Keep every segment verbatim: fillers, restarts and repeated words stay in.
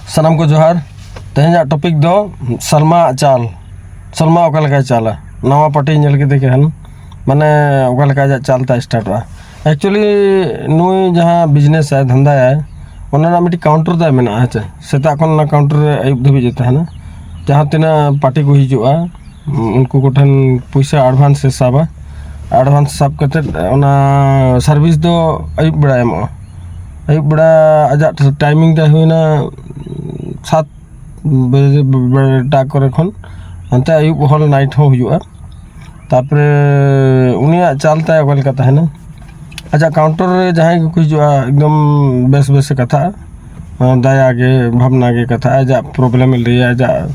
ᱥᱟᱱᱟᱢ ᱠᱚ ᱡᱚᱦᱟᱨ᱾ ᱛᱮᱦᱮᱧᱟᱜ ᱴᱚᱯᱤᱠ ᱫᱚ ᱥᱟᱞᱢᱟ ᱟᱜ ᱪᱟᱞ᱾ ᱥᱟᱞᱢᱟ ᱚᱠᱟ ᱞᱮᱠᱟᱭ ᱪᱟᱞᱟ, ᱱᱟᱣᱟ ᱯᱟᱹᱴᱤ ᱧᱮᱞ ᱠᱮᱫᱮ ᱠᱷᱟᱱ, ᱢᱟᱱᱮ, ᱚᱠᱟ ᱞᱮᱠᱟ ᱟᱡᱟᱜ ᱪᱟᱞ ᱛᱟᱭ ᱥᱴᱟᱨᱴᱚᱜᱼᱟ᱾ ᱮᱠᱪᱩᱭᱮᱞᱤ, ᱱᱩᱭ ᱡᱟᱦᱟᱸ ᱵᱤᱡᱽᱱᱮᱥ ᱟᱭ, ᱫᱷᱟᱱᱫᱟᱭᱟᱭ, ᱚᱱᱟ ᱨᱮᱱᱟᱜ ᱢᱤᱫᱴᱤᱡ ᱠᱟᱣᱩᱱᱴᱟᱨ ᱛᱟᱭ ᱢᱮᱱᱟᱜᱼᱟ, ᱦᱮᱸ ᱪᱮ? ᱥᱮᱛᱟᱜ ᱠᱷᱚᱱ ᱚᱱᱟ ᱠᱟᱣᱩᱱᱴᱟᱨ ᱨᱮ ᱟᱹᱭᱩᱵ ᱫᱷᱟᱹᱵᱤᱡ ᱮ ᱛᱟᱦᱮᱱᱟ᱾ ᱡᱟᱦᱟᱸ ᱛᱤᱱᱟᱹᱜ ᱯᱟᱹᱴᱤ ᱠᱚ ᱦᱤᱡᱩᱜᱼᱟ, ᱩᱱᱠᱩ ᱠᱚᱴᱷᱮᱱ ᱯᱩᱭᱥᱟᱹ ᱮᱰᱵᱷᱟᱱᱥ ᱮ ᱥᱟᱵᱟ᱾ ᱮᱰᱵᱷᱟᱱᱥ ᱥᱟᱵ ᱠᱟᱛᱮᱫ ᱚᱱᱟ ᱥᱟᱨᱵᱷᱤᱥ ᱫᱚ ᱟᱹᱭᱩᱵ ᱵᱮᱲᱟᱭ ᱮᱢᱚᱜᱼᱟ᱾ ᱟᱹᱭᱩᱵ ᱵᱮᱲᱟ ᱟᱡᱟᱜ ᱴᱟᱭᱢᱤᱝ ᱛᱟᱭ ᱦᱩᱭᱱᱟ ᱥᱟᱛ ᱵᱟᱡᱮ ᱵᱮᱲᱟ ᱠᱚᱨᱮ ᱠᱷᱚᱱ, ᱦᱟᱱᱛᱮ ᱟᱹᱭᱩᱵ ᱦᱚᱞ ᱱᱟᱭᱤᱴ ᱦᱚᱸ ᱦᱩᱭᱩᱜᱼᱟ᱾ ᱛᱟᱨᱯᱚᱨᱮ ᱩᱱᱤᱭᱟᱜ ᱪᱟᱞ ᱛᱟᱭ ᱚᱠᱟ ᱞᱮᱠᱟ ᱛᱟᱦᱮᱱᱟ? ᱟᱡᱟᱜ ᱠᱟᱣᱩᱱᱴᱟᱨ ᱨᱮ ᱡᱟᱦᱟᱸᱭ ᱜᱮᱠᱚ ᱦᱤᱡᱩᱜᱼᱟ, ᱮᱠᱫᱚᱢ ᱵᱮᱥ ᱵᱮᱥ ᱮ ᱠᱟᱛᱷᱟᱜᱼᱟ, ᱫᱟᱭᱟ ᱜᱮ, ᱵᱷᱟᱵᱽᱱᱟ ᱜᱮ ᱠᱟᱛᱷᱟᱜᱼᱟ, ᱟᱡᱟᱜ ᱯᱨᱚᱵᱞᱮᱢ ᱮ ᱞᱟᱹᱭᱟ, ᱟᱡᱟᱜ,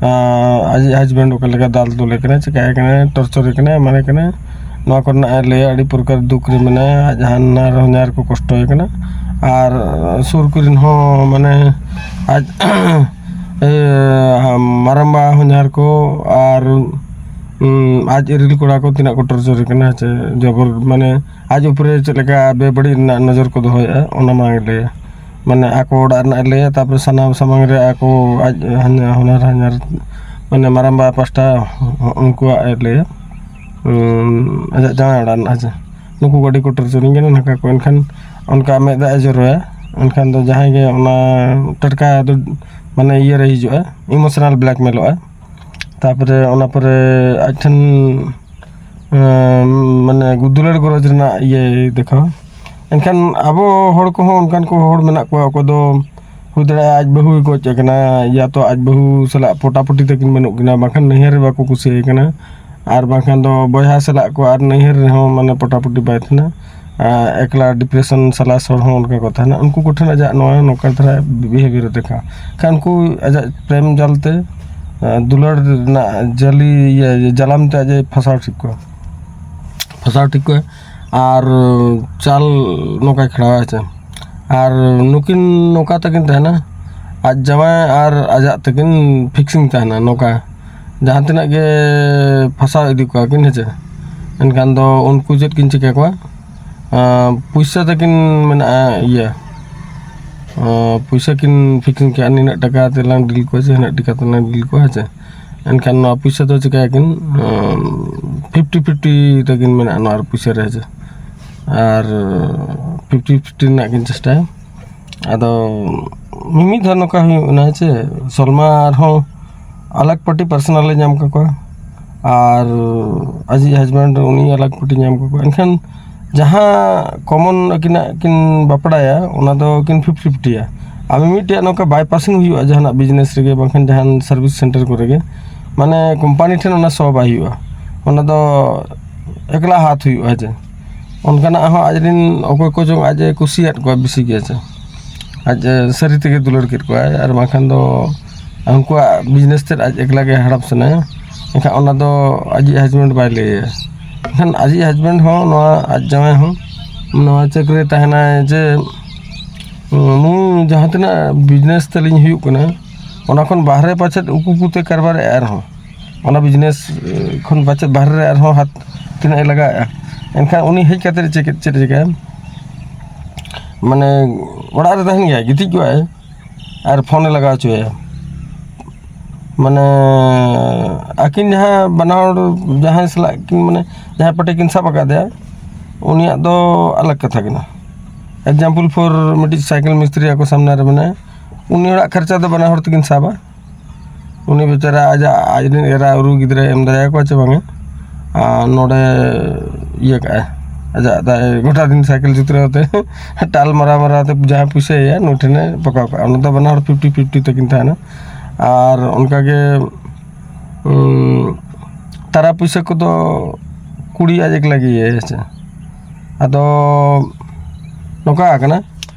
ᱟᱡ ᱦᱟᱡᱵᱮᱱᱰ ᱚᱠᱟ ᱞᱮᱠᱟ ᱫᱟᱞ ᱛᱚᱞᱮ ᱠᱟᱱᱟ, ᱪᱤᱠᱟᱹᱭᱮ ᱠᱟᱱᱟ, ᱴᱚᱨᱪᱟᱨᱮ ᱠᱟᱱᱟ, ᱮᱢᱟᱱᱮ ᱠᱟᱱᱟ, ᱱᱚᱣᱟ ᱠᱚᱨᱮᱱᱟᱜ ᱮ ᱞᱟᱹᱭᱟ᱾ ᱟᱹᱰᱤ ᱯᱨᱚᱠᱟᱨ ᱫᱩᱠ ᱨᱮ ᱢᱮᱱᱟᱭᱟ, ᱟᱡ ᱦᱟᱱᱦᱟᱨ ᱦᱚᱧᱦᱟᱨ ᱠᱚ ᱠᱚᱥᱴᱚᱭᱮ ᱠᱟᱱᱟ, ᱟᱨ ᱥᱩᱨ ᱠᱚᱨᱮᱱ ᱦᱚᱸ, ᱢᱟᱱᱮ, ᱟᱡ ᱤᱭᱟᱹ, ᱢᱟᱨᱟᱢᱵᱟ ᱦᱚᱧᱦᱟᱨ ᱠᱚ ᱟᱨ, ᱩᱸ, ᱟᱡ ᱤᱨᱤᱞ ᱠᱚᱲᱟ ᱠᱚ ᱛᱤᱱᱟᱹᱜ ᱠᱚ ᱴᱚᱨᱪᱟᱨᱮ ᱠᱟᱱᱟ, ᱪᱮ ᱡᱚᱵᱚᱨ, ᱢᱟᱱᱮ, ᱟᱡ ᱩᱯᱨᱮ ᱪᱮᱫ ᱞᱮᱠᱟ ᱵᱮᱵᱟᱹᱲᱤᱡ ᱨᱮᱱᱟᱜ ᱱᱚᱡᱚᱨ ᱠᱚ ᱫᱚᱦᱚᱭᱮᱫᱼᱟ, ᱚᱱᱟ ᱢᱟ ᱞᱟᱹᱭᱟ᱾ ᱢᱟᱱᱮ, ᱟᱠᱚ ᱚᱲᱟᱜ ᱨᱮᱱᱟᱜ ᱞᱟᱹᱭᱟ, ᱛᱟᱨᱯᱚᱨᱮ ᱥᱟᱱᱟᱢ ᱥᱟᱢᱟᱝ ᱨᱮ ᱟᱠᱚ ᱟᱡ ᱦᱟᱱ-, ᱦᱚᱧᱦᱟᱨ, ᱦᱚᱧᱦᱟᱨ, ᱢᱟᱱᱮ, ᱢᱟᱨᱟᱢᱵᱟ ᱯᱟᱥᱴᱟ ᱩᱱᱠᱩᱣᱟᱜ ᱮ ᱞᱟᱹᱭᱟ᱾ ᱩᱸ, ᱟᱡᱟᱜ ᱡᱟᱶᱟᱭ ᱚᱲᱟᱜ ᱨᱮᱱᱟᱜ, ᱦᱮᱸ ᱪᱮ? ᱱᱩᱠᱩ ᱠᱚ ᱟᱹᱰᱤ ᱠᱚ ᱴᱚᱨᱪᱟᱨᱤᱧ ᱠᱟᱱᱟ, ᱱᱚᱝᱠᱟ ᱠᱚ, ᱮᱱᱠᱷᱟᱱ ᱚᱱᱠᱟ ᱢᱮᱫ ᱫᱟᱜ ᱮ ᱡᱚᱨᱚᱭᱟ᱾ ᱮᱱᱠᱷᱟᱱ ᱫᱚ ᱡᱟᱦᱟᱸᱭ ᱜᱮ ᱚᱱᱟ ᱴᱟᱴᱠᱟ ᱫᱚ, ᱢᱟᱱᱮ, ᱤᱭᱟᱹ ᱨᱮ ᱦᱤᱡᱩᱜᱼᱟ, ᱤᱢᱳᱥᱚᱱᱟᱞ ᱵᱞᱮᱠᱢᱮᱞᱚᱜᱼᱟ᱾ ᱛᱟᱨᱯᱚᱨᱮ ᱚᱱᱟ ᱯᱚᱨᱮ ᱟᱡ ᱴᱷᱮᱱ, ᱮᱸ, ᱢᱟᱱᱮ, ᱫᱩᱞᱟᱹᱲ ᱜᱚᱨᱚᱡᱽ ᱨᱮᱱᱟᱜ ᱤᱭᱟᱹᱭ ᱫᱮᱠᱷᱟᱣᱟ᱾ ᱮᱱᱠᱷᱟᱱ ᱟᱵᱚ ᱦᱚᱲ ᱠᱚᱦᱚᱸ ᱚᱱᱠᱟᱱ ᱠᱚ ᱦᱚᱲ ᱢᱮᱱᱟᱜ ᱠᱚᱣᱟ, ᱚᱠᱚᱭ ᱫᱚ ᱦᱩᱭ ᱫᱟᱲᱮᱭᱟᱜᱼᱟ ᱟᱡ ᱵᱟᱹᱦᱩᱭ ᱜᱚᱡ ᱟᱠᱟᱱᱟ, ᱭᱟ ᱛᱚ ᱟᱡ ᱵᱟᱹᱦᱩ ᱥᱟᱞᱟᱜ ᱯᱚᱴᱟᱯᱚᱴᱤ ᱛᱟᱹᱠᱤᱱ ᱵᱟᱹᱱᱩᱜ ᱠᱤᱱᱟ, ᱵᱟᱝᱠᱷᱟᱱ ᱱᱟᱹᱭᱦᱟᱹᱨ ᱨᱮ ᱵᱟᱠᱚ ᱠᱩᱥᱤᱭᱟᱭ ᱠᱟᱱᱟ, ᱟᱨ ᱵᱟᱝᱠᱷᱟᱱ ᱫᱚ ᱵᱚᱭᱦᱟ ᱥᱟᱞᱟᱜ ᱠᱚ ᱟᱨ ᱱᱟᱹᱭᱦᱟᱹᱨ ᱨᱮᱦᱚᱸ, ᱢᱟᱱᱮ, ᱯᱚᱴᱟᱯᱚᱴᱤ ᱵᱟᱭ ᱛᱟᱦᱮᱱᱟ᱾ ᱟᱨ ᱮᱠᱞᱟ ᱰᱤᱯᱨᱮᱥᱚᱱ ᱥᱟᱞᱟᱥ ᱦᱚᱲ ᱦᱚᱸ ᱚᱱᱠᱟ ᱠᱚ ᱛᱟᱦᱮᱱᱟ᱾ ᱩᱱᱠᱩ ᱠᱚᱴᱷᱮᱱ ᱟᱡᱟᱜ ᱱᱚᱣᱟ ᱱᱚᱝᱠᱟ ᱫᱷᱟᱨᱟ ᱵᱤᱦᱮᱵᱤᱭᱟᱨ ᱫᱮᱠᱷᱟᱣᱟ᱾ ᱠᱷᱟᱱ ᱩᱱᱠᱩ ᱟᱡᱟᱜ ᱯᱨᱮᱢ ᱡᱟᱞ ᱛᱮ, ᱟᱨ ᱫᱩᱞᱟᱹᱲ ᱨᱮᱱᱟᱜ ᱡᱟᱹᱞᱤ, ᱤᱭᱟᱹ, ᱡᱟᱞᱟᱢ ᱛᱮ ᱟᱡ ᱮ ᱯᱷᱟᱥᱟᱣ ᱴᱷᱤᱠ ᱠᱚᱣᱟ, ᱯᱷᱟᱥᱟᱣ ᱴᱷᱤᱠ ᱠᱚᱣᱟ᱾ ᱟᱨ ᱪᱟᱞ ᱱᱚᱝᱠᱟᱭ ᱠᱷᱮᱲᱟᱣᱟ, ᱦᱮᱸ ᱪᱮ? ᱟᱨ ᱱᱩᱠᱤᱱ ᱱᱚᱝᱠᱟ ᱛᱟᱹᱠᱤᱱ ᱛᱟᱦᱮᱱᱟ, ᱟᱡ ᱡᱟᱶᱟᱭ ᱟᱨ ᱟᱡᱟᱜ ᱛᱟᱹᱠᱤᱱ ᱯᱷᱤᱠᱥᱤᱝ ᱛᱟᱦᱮᱱᱟ᱾ ᱱᱚᱝᱠᱟ ᱡᱟᱦᱟᱸ ᱛᱤᱱᱟᱹᱜ ᱜᱮ ᱯᱷᱟᱥᱟᱣ ᱤᱫᱤ ᱠᱚᱣᱟ ᱠᱤᱱ, ᱦᱮᱸ ᱪᱮ? ᱮᱱᱠᱷᱟᱱ ᱫᱚ ᱩᱱᱠᱩ ᱪᱮᱫ ᱠᱤᱱ ᱪᱤᱠᱟᱹ ᱠᱚᱣᱟ? ᱟᱸ, ᱯᱩᱭᱥᱟᱹ ᱛᱟᱹᱠᱤᱱ ᱢᱮᱱᱟᱜᱼᱟ, ᱤᱭᱟᱹ, ᱯᱩᱭᱥᱟᱹ ᱠᱤᱱ ᱯᱷᱤᱠᱥᱤᱝ ᱠᱮᱜᱼᱟ, ᱱᱤᱱᱟᱹᱜ ᱴᱟᱠᱟ ᱛᱮᱞᱟᱝ ᱰᱤᱞ ᱠᱚᱣᱟ ᱥᱮ ᱦᱤᱱᱟᱹᱜ ᱴᱟᱠᱟ ᱛᱮᱞᱟᱝ ᱰᱤᱞ ᱠᱚᱣᱟ, ᱦᱮᱸ ᱪᱮ? ᱮᱱᱠᱷᱟᱱ ᱱᱚᱣᱟ ᱯᱩᱭᱥᱟᱹ ᱫᱚ ᱪᱤᱠᱟᱹᱭᱟᱠᱤᱱ? ᱯᱷᱤᱯᱴᱤ ᱯᱷᱤᱯᱴᱤ ᱛᱟᱹᱠᱤᱱ ᱢᱮᱱᱟᱜᱼᱟ ᱱᱚᱣᱟ ᱯᱩᱭᱥᱟᱹ ᱨᱮ, ᱦᱮᱸ ᱪᱮ? ᱟᱨ ᱯᱷᱤᱯᱴᱤ ᱯᱷᱤᱯᱴᱤ ᱨᱮᱱᱟᱜ ᱠᱤᱱ ᱪᱮᱥᱴᱟᱭᱟ᱾ ᱟᱫᱚ ᱢᱤᱢᱤᱫ ᱫᱷᱟᱣ ᱱᱚᱝᱠᱟ ᱦᱩᱭᱩᱜ ᱠᱟᱱᱟ ᱪᱮ, ᱥᱚᱞᱢᱟ ᱟᱨᱦᱚᱸ ᱟᱞᱟᱜᱽ ᱯᱟᱨᱴᱤ ᱯᱟᱨᱥᱚᱱᱟᱞᱮ ᱧᱟᱢ ᱠᱟᱠᱚᱣᱟ, ᱟᱨ ᱟᱡᱤᱡ ᱦᱟᱡᱵᱮᱱᱰ ᱩᱱᱤ ᱟᱞᱟᱜᱽ ᱯᱟᱨᱴᱤ ᱧᱟᱢ ᱠᱟᱠᱚᱣᱟ᱾ ᱮᱱᱠᱷᱟᱱ ᱡᱟᱦᱟᱸ ᱠᱚᱢᱚᱱ ᱟᱹᱠᱤᱱᱟᱜ ᱠᱤᱱ ᱵᱟᱯᱲᱟᱭᱟ, ᱚᱱᱟ ᱫᱚ ᱠᱤᱱ ᱯᱷᱤᱯᱴᱤ ᱯᱷᱤᱯᱴᱤᱭᱟ᱾ ᱟᱨ ᱢᱤᱢᱤᱫᱴᱮᱡ ᱱᱚᱝᱠᱟ ᱵᱟᱭᱯᱟᱥᱤᱝ ᱦᱩᱭᱩᱜᱼᱟ ᱡᱟᱦᱟᱱᱟᱜ ᱵᱤᱡᱽᱱᱮᱥ ᱨᱮᱜᱮ, ᱵᱟᱝᱠᱷᱟᱱ ᱡᱟᱦᱟᱱ ᱥᱟᱨᱵᱷᱤᱥ ᱥᱮᱱᱴᱟᱨ ᱠᱚᱨᱮ ᱜᱮ, ᱢᱟᱱᱮ ᱠᱳᱢᱯᱟᱱᱤ ᱴᱷᱮᱱ ᱚᱱᱟ ᱥᱚ ᱵᱟᱭ ᱦᱩᱭᱩᱜᱼᱟ, ᱚᱱᱟ ᱫᱚ ᱮᱠᱞᱟ ᱦᱟᱛ ᱦᱩᱭᱩᱜᱼᱟ, ᱦᱮᱸ ᱪᱮ? ᱚᱱᱠᱟᱱᱟᱜ ᱦᱚᱸ ᱟᱡᱨᱮᱱ ᱚᱠᱚᱭ ᱠᱚ ᱪᱚᱝ ᱟᱡ ᱮ ᱠᱩᱥᱤᱭᱟᱫ ᱠᱚᱣᱟ ᱵᱮᱥᱤ ᱜᱮ, ᱦᱮᱸ ᱪᱮ? ᱟᱡ ᱮ ᱥᱟᱹᱨᱤ ᱛᱮᱜᱮ ᱫᱩᱞᱟᱹᱲ ᱠᱮᱫ ᱠᱚᱣᱟᱭ, ᱟᱨ ᱵᱟᱝᱠᱷᱟᱱ ᱫᱚ ᱩᱱᱠᱩᱣᱟᱜ ᱵᱤᱡᱽᱱᱮᱥ ᱛᱮᱫ ᱟᱡ ᱮᱠᱞᱟ ᱜᱮ ᱦᱟᱲᱟᱯ ᱥᱟᱱᱟᱭᱟ᱾ ᱮᱱᱠᱷᱟᱱ ᱚᱱᱟ ᱫᱚ ᱟᱡᱤᱡ ᱦᱟᱡᱵᱮᱱᱰ ᱵᱟᱭ ᱞᱟᱹᱭ ᱟᱭᱟ᱾ ᱮᱱᱠᱷᱟᱱ ᱟᱡᱤᱡ ᱦᱟᱡᱵᱮᱱᱰ ᱦᱚᱸ, ᱱᱚᱣᱟ ᱟᱡ ᱡᱟᱶᱟᱭ ᱦᱚᱸ ᱱᱚᱣᱟ ᱪᱟᱹᱠᱨᱤ ᱨᱮ ᱛᱟᱦᱮᱱᱟᱭ ᱡᱮ, ᱩᱸ, ᱱᱩᱭ ᱡᱟᱦᱟᱸ ᱛᱤᱱᱟᱹᱜ ᱵᱤᱡᱽᱱᱮᱥ ᱛᱟᱹᱞᱤᱧ ᱦᱩᱭᱩᱜ ᱠᱟᱱᱟ, ᱚᱱᱟ ᱠᱷᱚᱱ ᱵᱟᱦᱨᱮ ᱯᱟᱪᱮᱫ ᱩᱠᱩ ᱩᱠᱩᱛᱮ ᱠᱟᱨᱵᱟᱨᱮᱜᱼᱟ ᱟᱨᱦᱚᱸ᱾ ᱚᱱᱟ ᱵᱤᱡᱽᱱᱮᱥ, ᱮ, ᱠᱷᱚᱱ ᱯᱟᱪᱮᱫ ᱵᱟᱦᱨᱮ ᱨᱮ ᱟᱨᱦᱚᱸ ᱦᱟᱛ ᱛᱤᱱᱟᱹᱜ ᱮ ᱞᱟᱜᱟᱣᱮᱜᱼᱟ᱾ ᱮᱱᱠᱷᱟᱱ ᱩᱱᱤ ᱦᱮᱡ ᱠᱟᱛᱮᱫ ᱪᱮᱫ, ᱪᱮᱫ ᱮ ᱪᱤᱠᱟᱹᱭᱟ? ᱢᱟᱱᱮ, ᱚᱲᱟᱜ ᱨᱮ ᱛᱟᱦᱮᱱ ᱜᱮᱭᱟᱭ, ᱜᱤᱛᱤᱡ ᱠᱚᱜᱼᱟᱭ ᱟᱨ ᱯᱷᱳᱱᱮ ᱞᱟᱜᱟᱣ ᱦᱚᱪᱚᱭᱟ᱾ ᱢᱟᱱᱮ, ᱟᱹᱠᱤᱱ ᱡᱟᱦᱟᱸ ᱵᱟᱱᱟ ᱦᱚᱲ ᱡᱟᱦᱟᱸᱭ ᱥᱟᱞᱟᱜ ᱠᱤᱱ, ᱢᱟᱱᱮ, ᱡᱟᱦᱟᱸᱭ ᱯᱟᱹᱴᱤ ᱠᱤᱱ ᱥᱟᱵ ᱟᱠᱟᱫᱮᱭᱟ, ᱩᱱᱤᱭᱟᱜ ᱫᱚ ᱟᱞᱟᱜᱽ ᱠᱟᱛᱷᱟ ᱠᱟᱱᱟ᱾ Example for ᱢᱤᱫᱴᱤᱡ ᱥᱟᱭᱠᱮᱞ ᱢᱤᱥᱛᱨᱤ ᱟᱠᱚ ᱥᱟᱢᱱᱟ ᱨᱮ ᱢᱮᱱᱟᱭᱟ, ᱩᱱᱤ ᱦᱚᱲᱟᱜ ᱠᱷᱚᱨᱪᱟ ᱫᱚ ᱵᱟᱱᱟ ᱦᱚᱲ ᱛᱮᱠᱤᱱ ᱥᱟᱵᱟ᱾ ᱩᱱᱤ ᱵᱮᱪᱟᱨᱟ ᱟᱡᱟᱜ, ᱟᱡ ᱨᱮᱱ ᱮᱨᱟ ᱩᱨᱩ ᱜᱤᱫᱽᱨᱟᱹ ᱮᱢ ᱫᱟᱲᱮᱭᱟᱠᱚᱣᱟ ᱪᱮ ᱵᱟᱝᱟ? ᱟᱨ ᱱᱚᱰᱮ ᱤᱭᱟᱹ ᱠᱟᱜᱼᱟᱭ, ᱟᱡᱟᱜ ᱫᱟᱭ ᱜᱚᱴᱟ ᱫᱤᱱ ᱥᱟᱭᱠᱮᱞ ᱡᱩᱛᱨᱟᱹᱣ ᱛᱮ ᱴᱟᱞ ᱢᱟᱨᱟᱣ ᱢᱟᱨᱟᱣ ᱛᱮ ᱡᱟᱦᱟᱸ ᱯᱩᱭᱥᱟᱹᱭᱟ ᱱᱩᱭ ᱴᱷᱮᱱᱮ ᱯᱟᱠᱟᱣ ᱠᱟᱜᱼᱟ᱾ ᱚᱱᱟ ᱫᱚ ᱵᱟᱱᱟ ᱦᱚᱲ ᱯᱷᱤᱯᱴᱤ ᱯᱷᱤᱯᱴᱤ ᱛᱟᱹᱠᱤᱱ ᱛᱟᱦᱮᱱᱟ᱾ ᱟᱨ ᱚᱱᱠᱟᱜᱮ, ᱩᱸ, ᱛᱟᱨᱟ ᱯᱩᱭᱥᱟᱹ ᱠᱚᱫᱚ ᱠᱩᱲᱤ ᱟᱡ ᱮᱠᱞᱟ ᱜᱮ ᱤᱭᱟᱹᱭᱟ, ᱦᱮᱸ ᱥᱮ᱾ ᱟᱫᱚ ᱱᱚᱝᱠᱟ ᱠᱟᱱᱟ,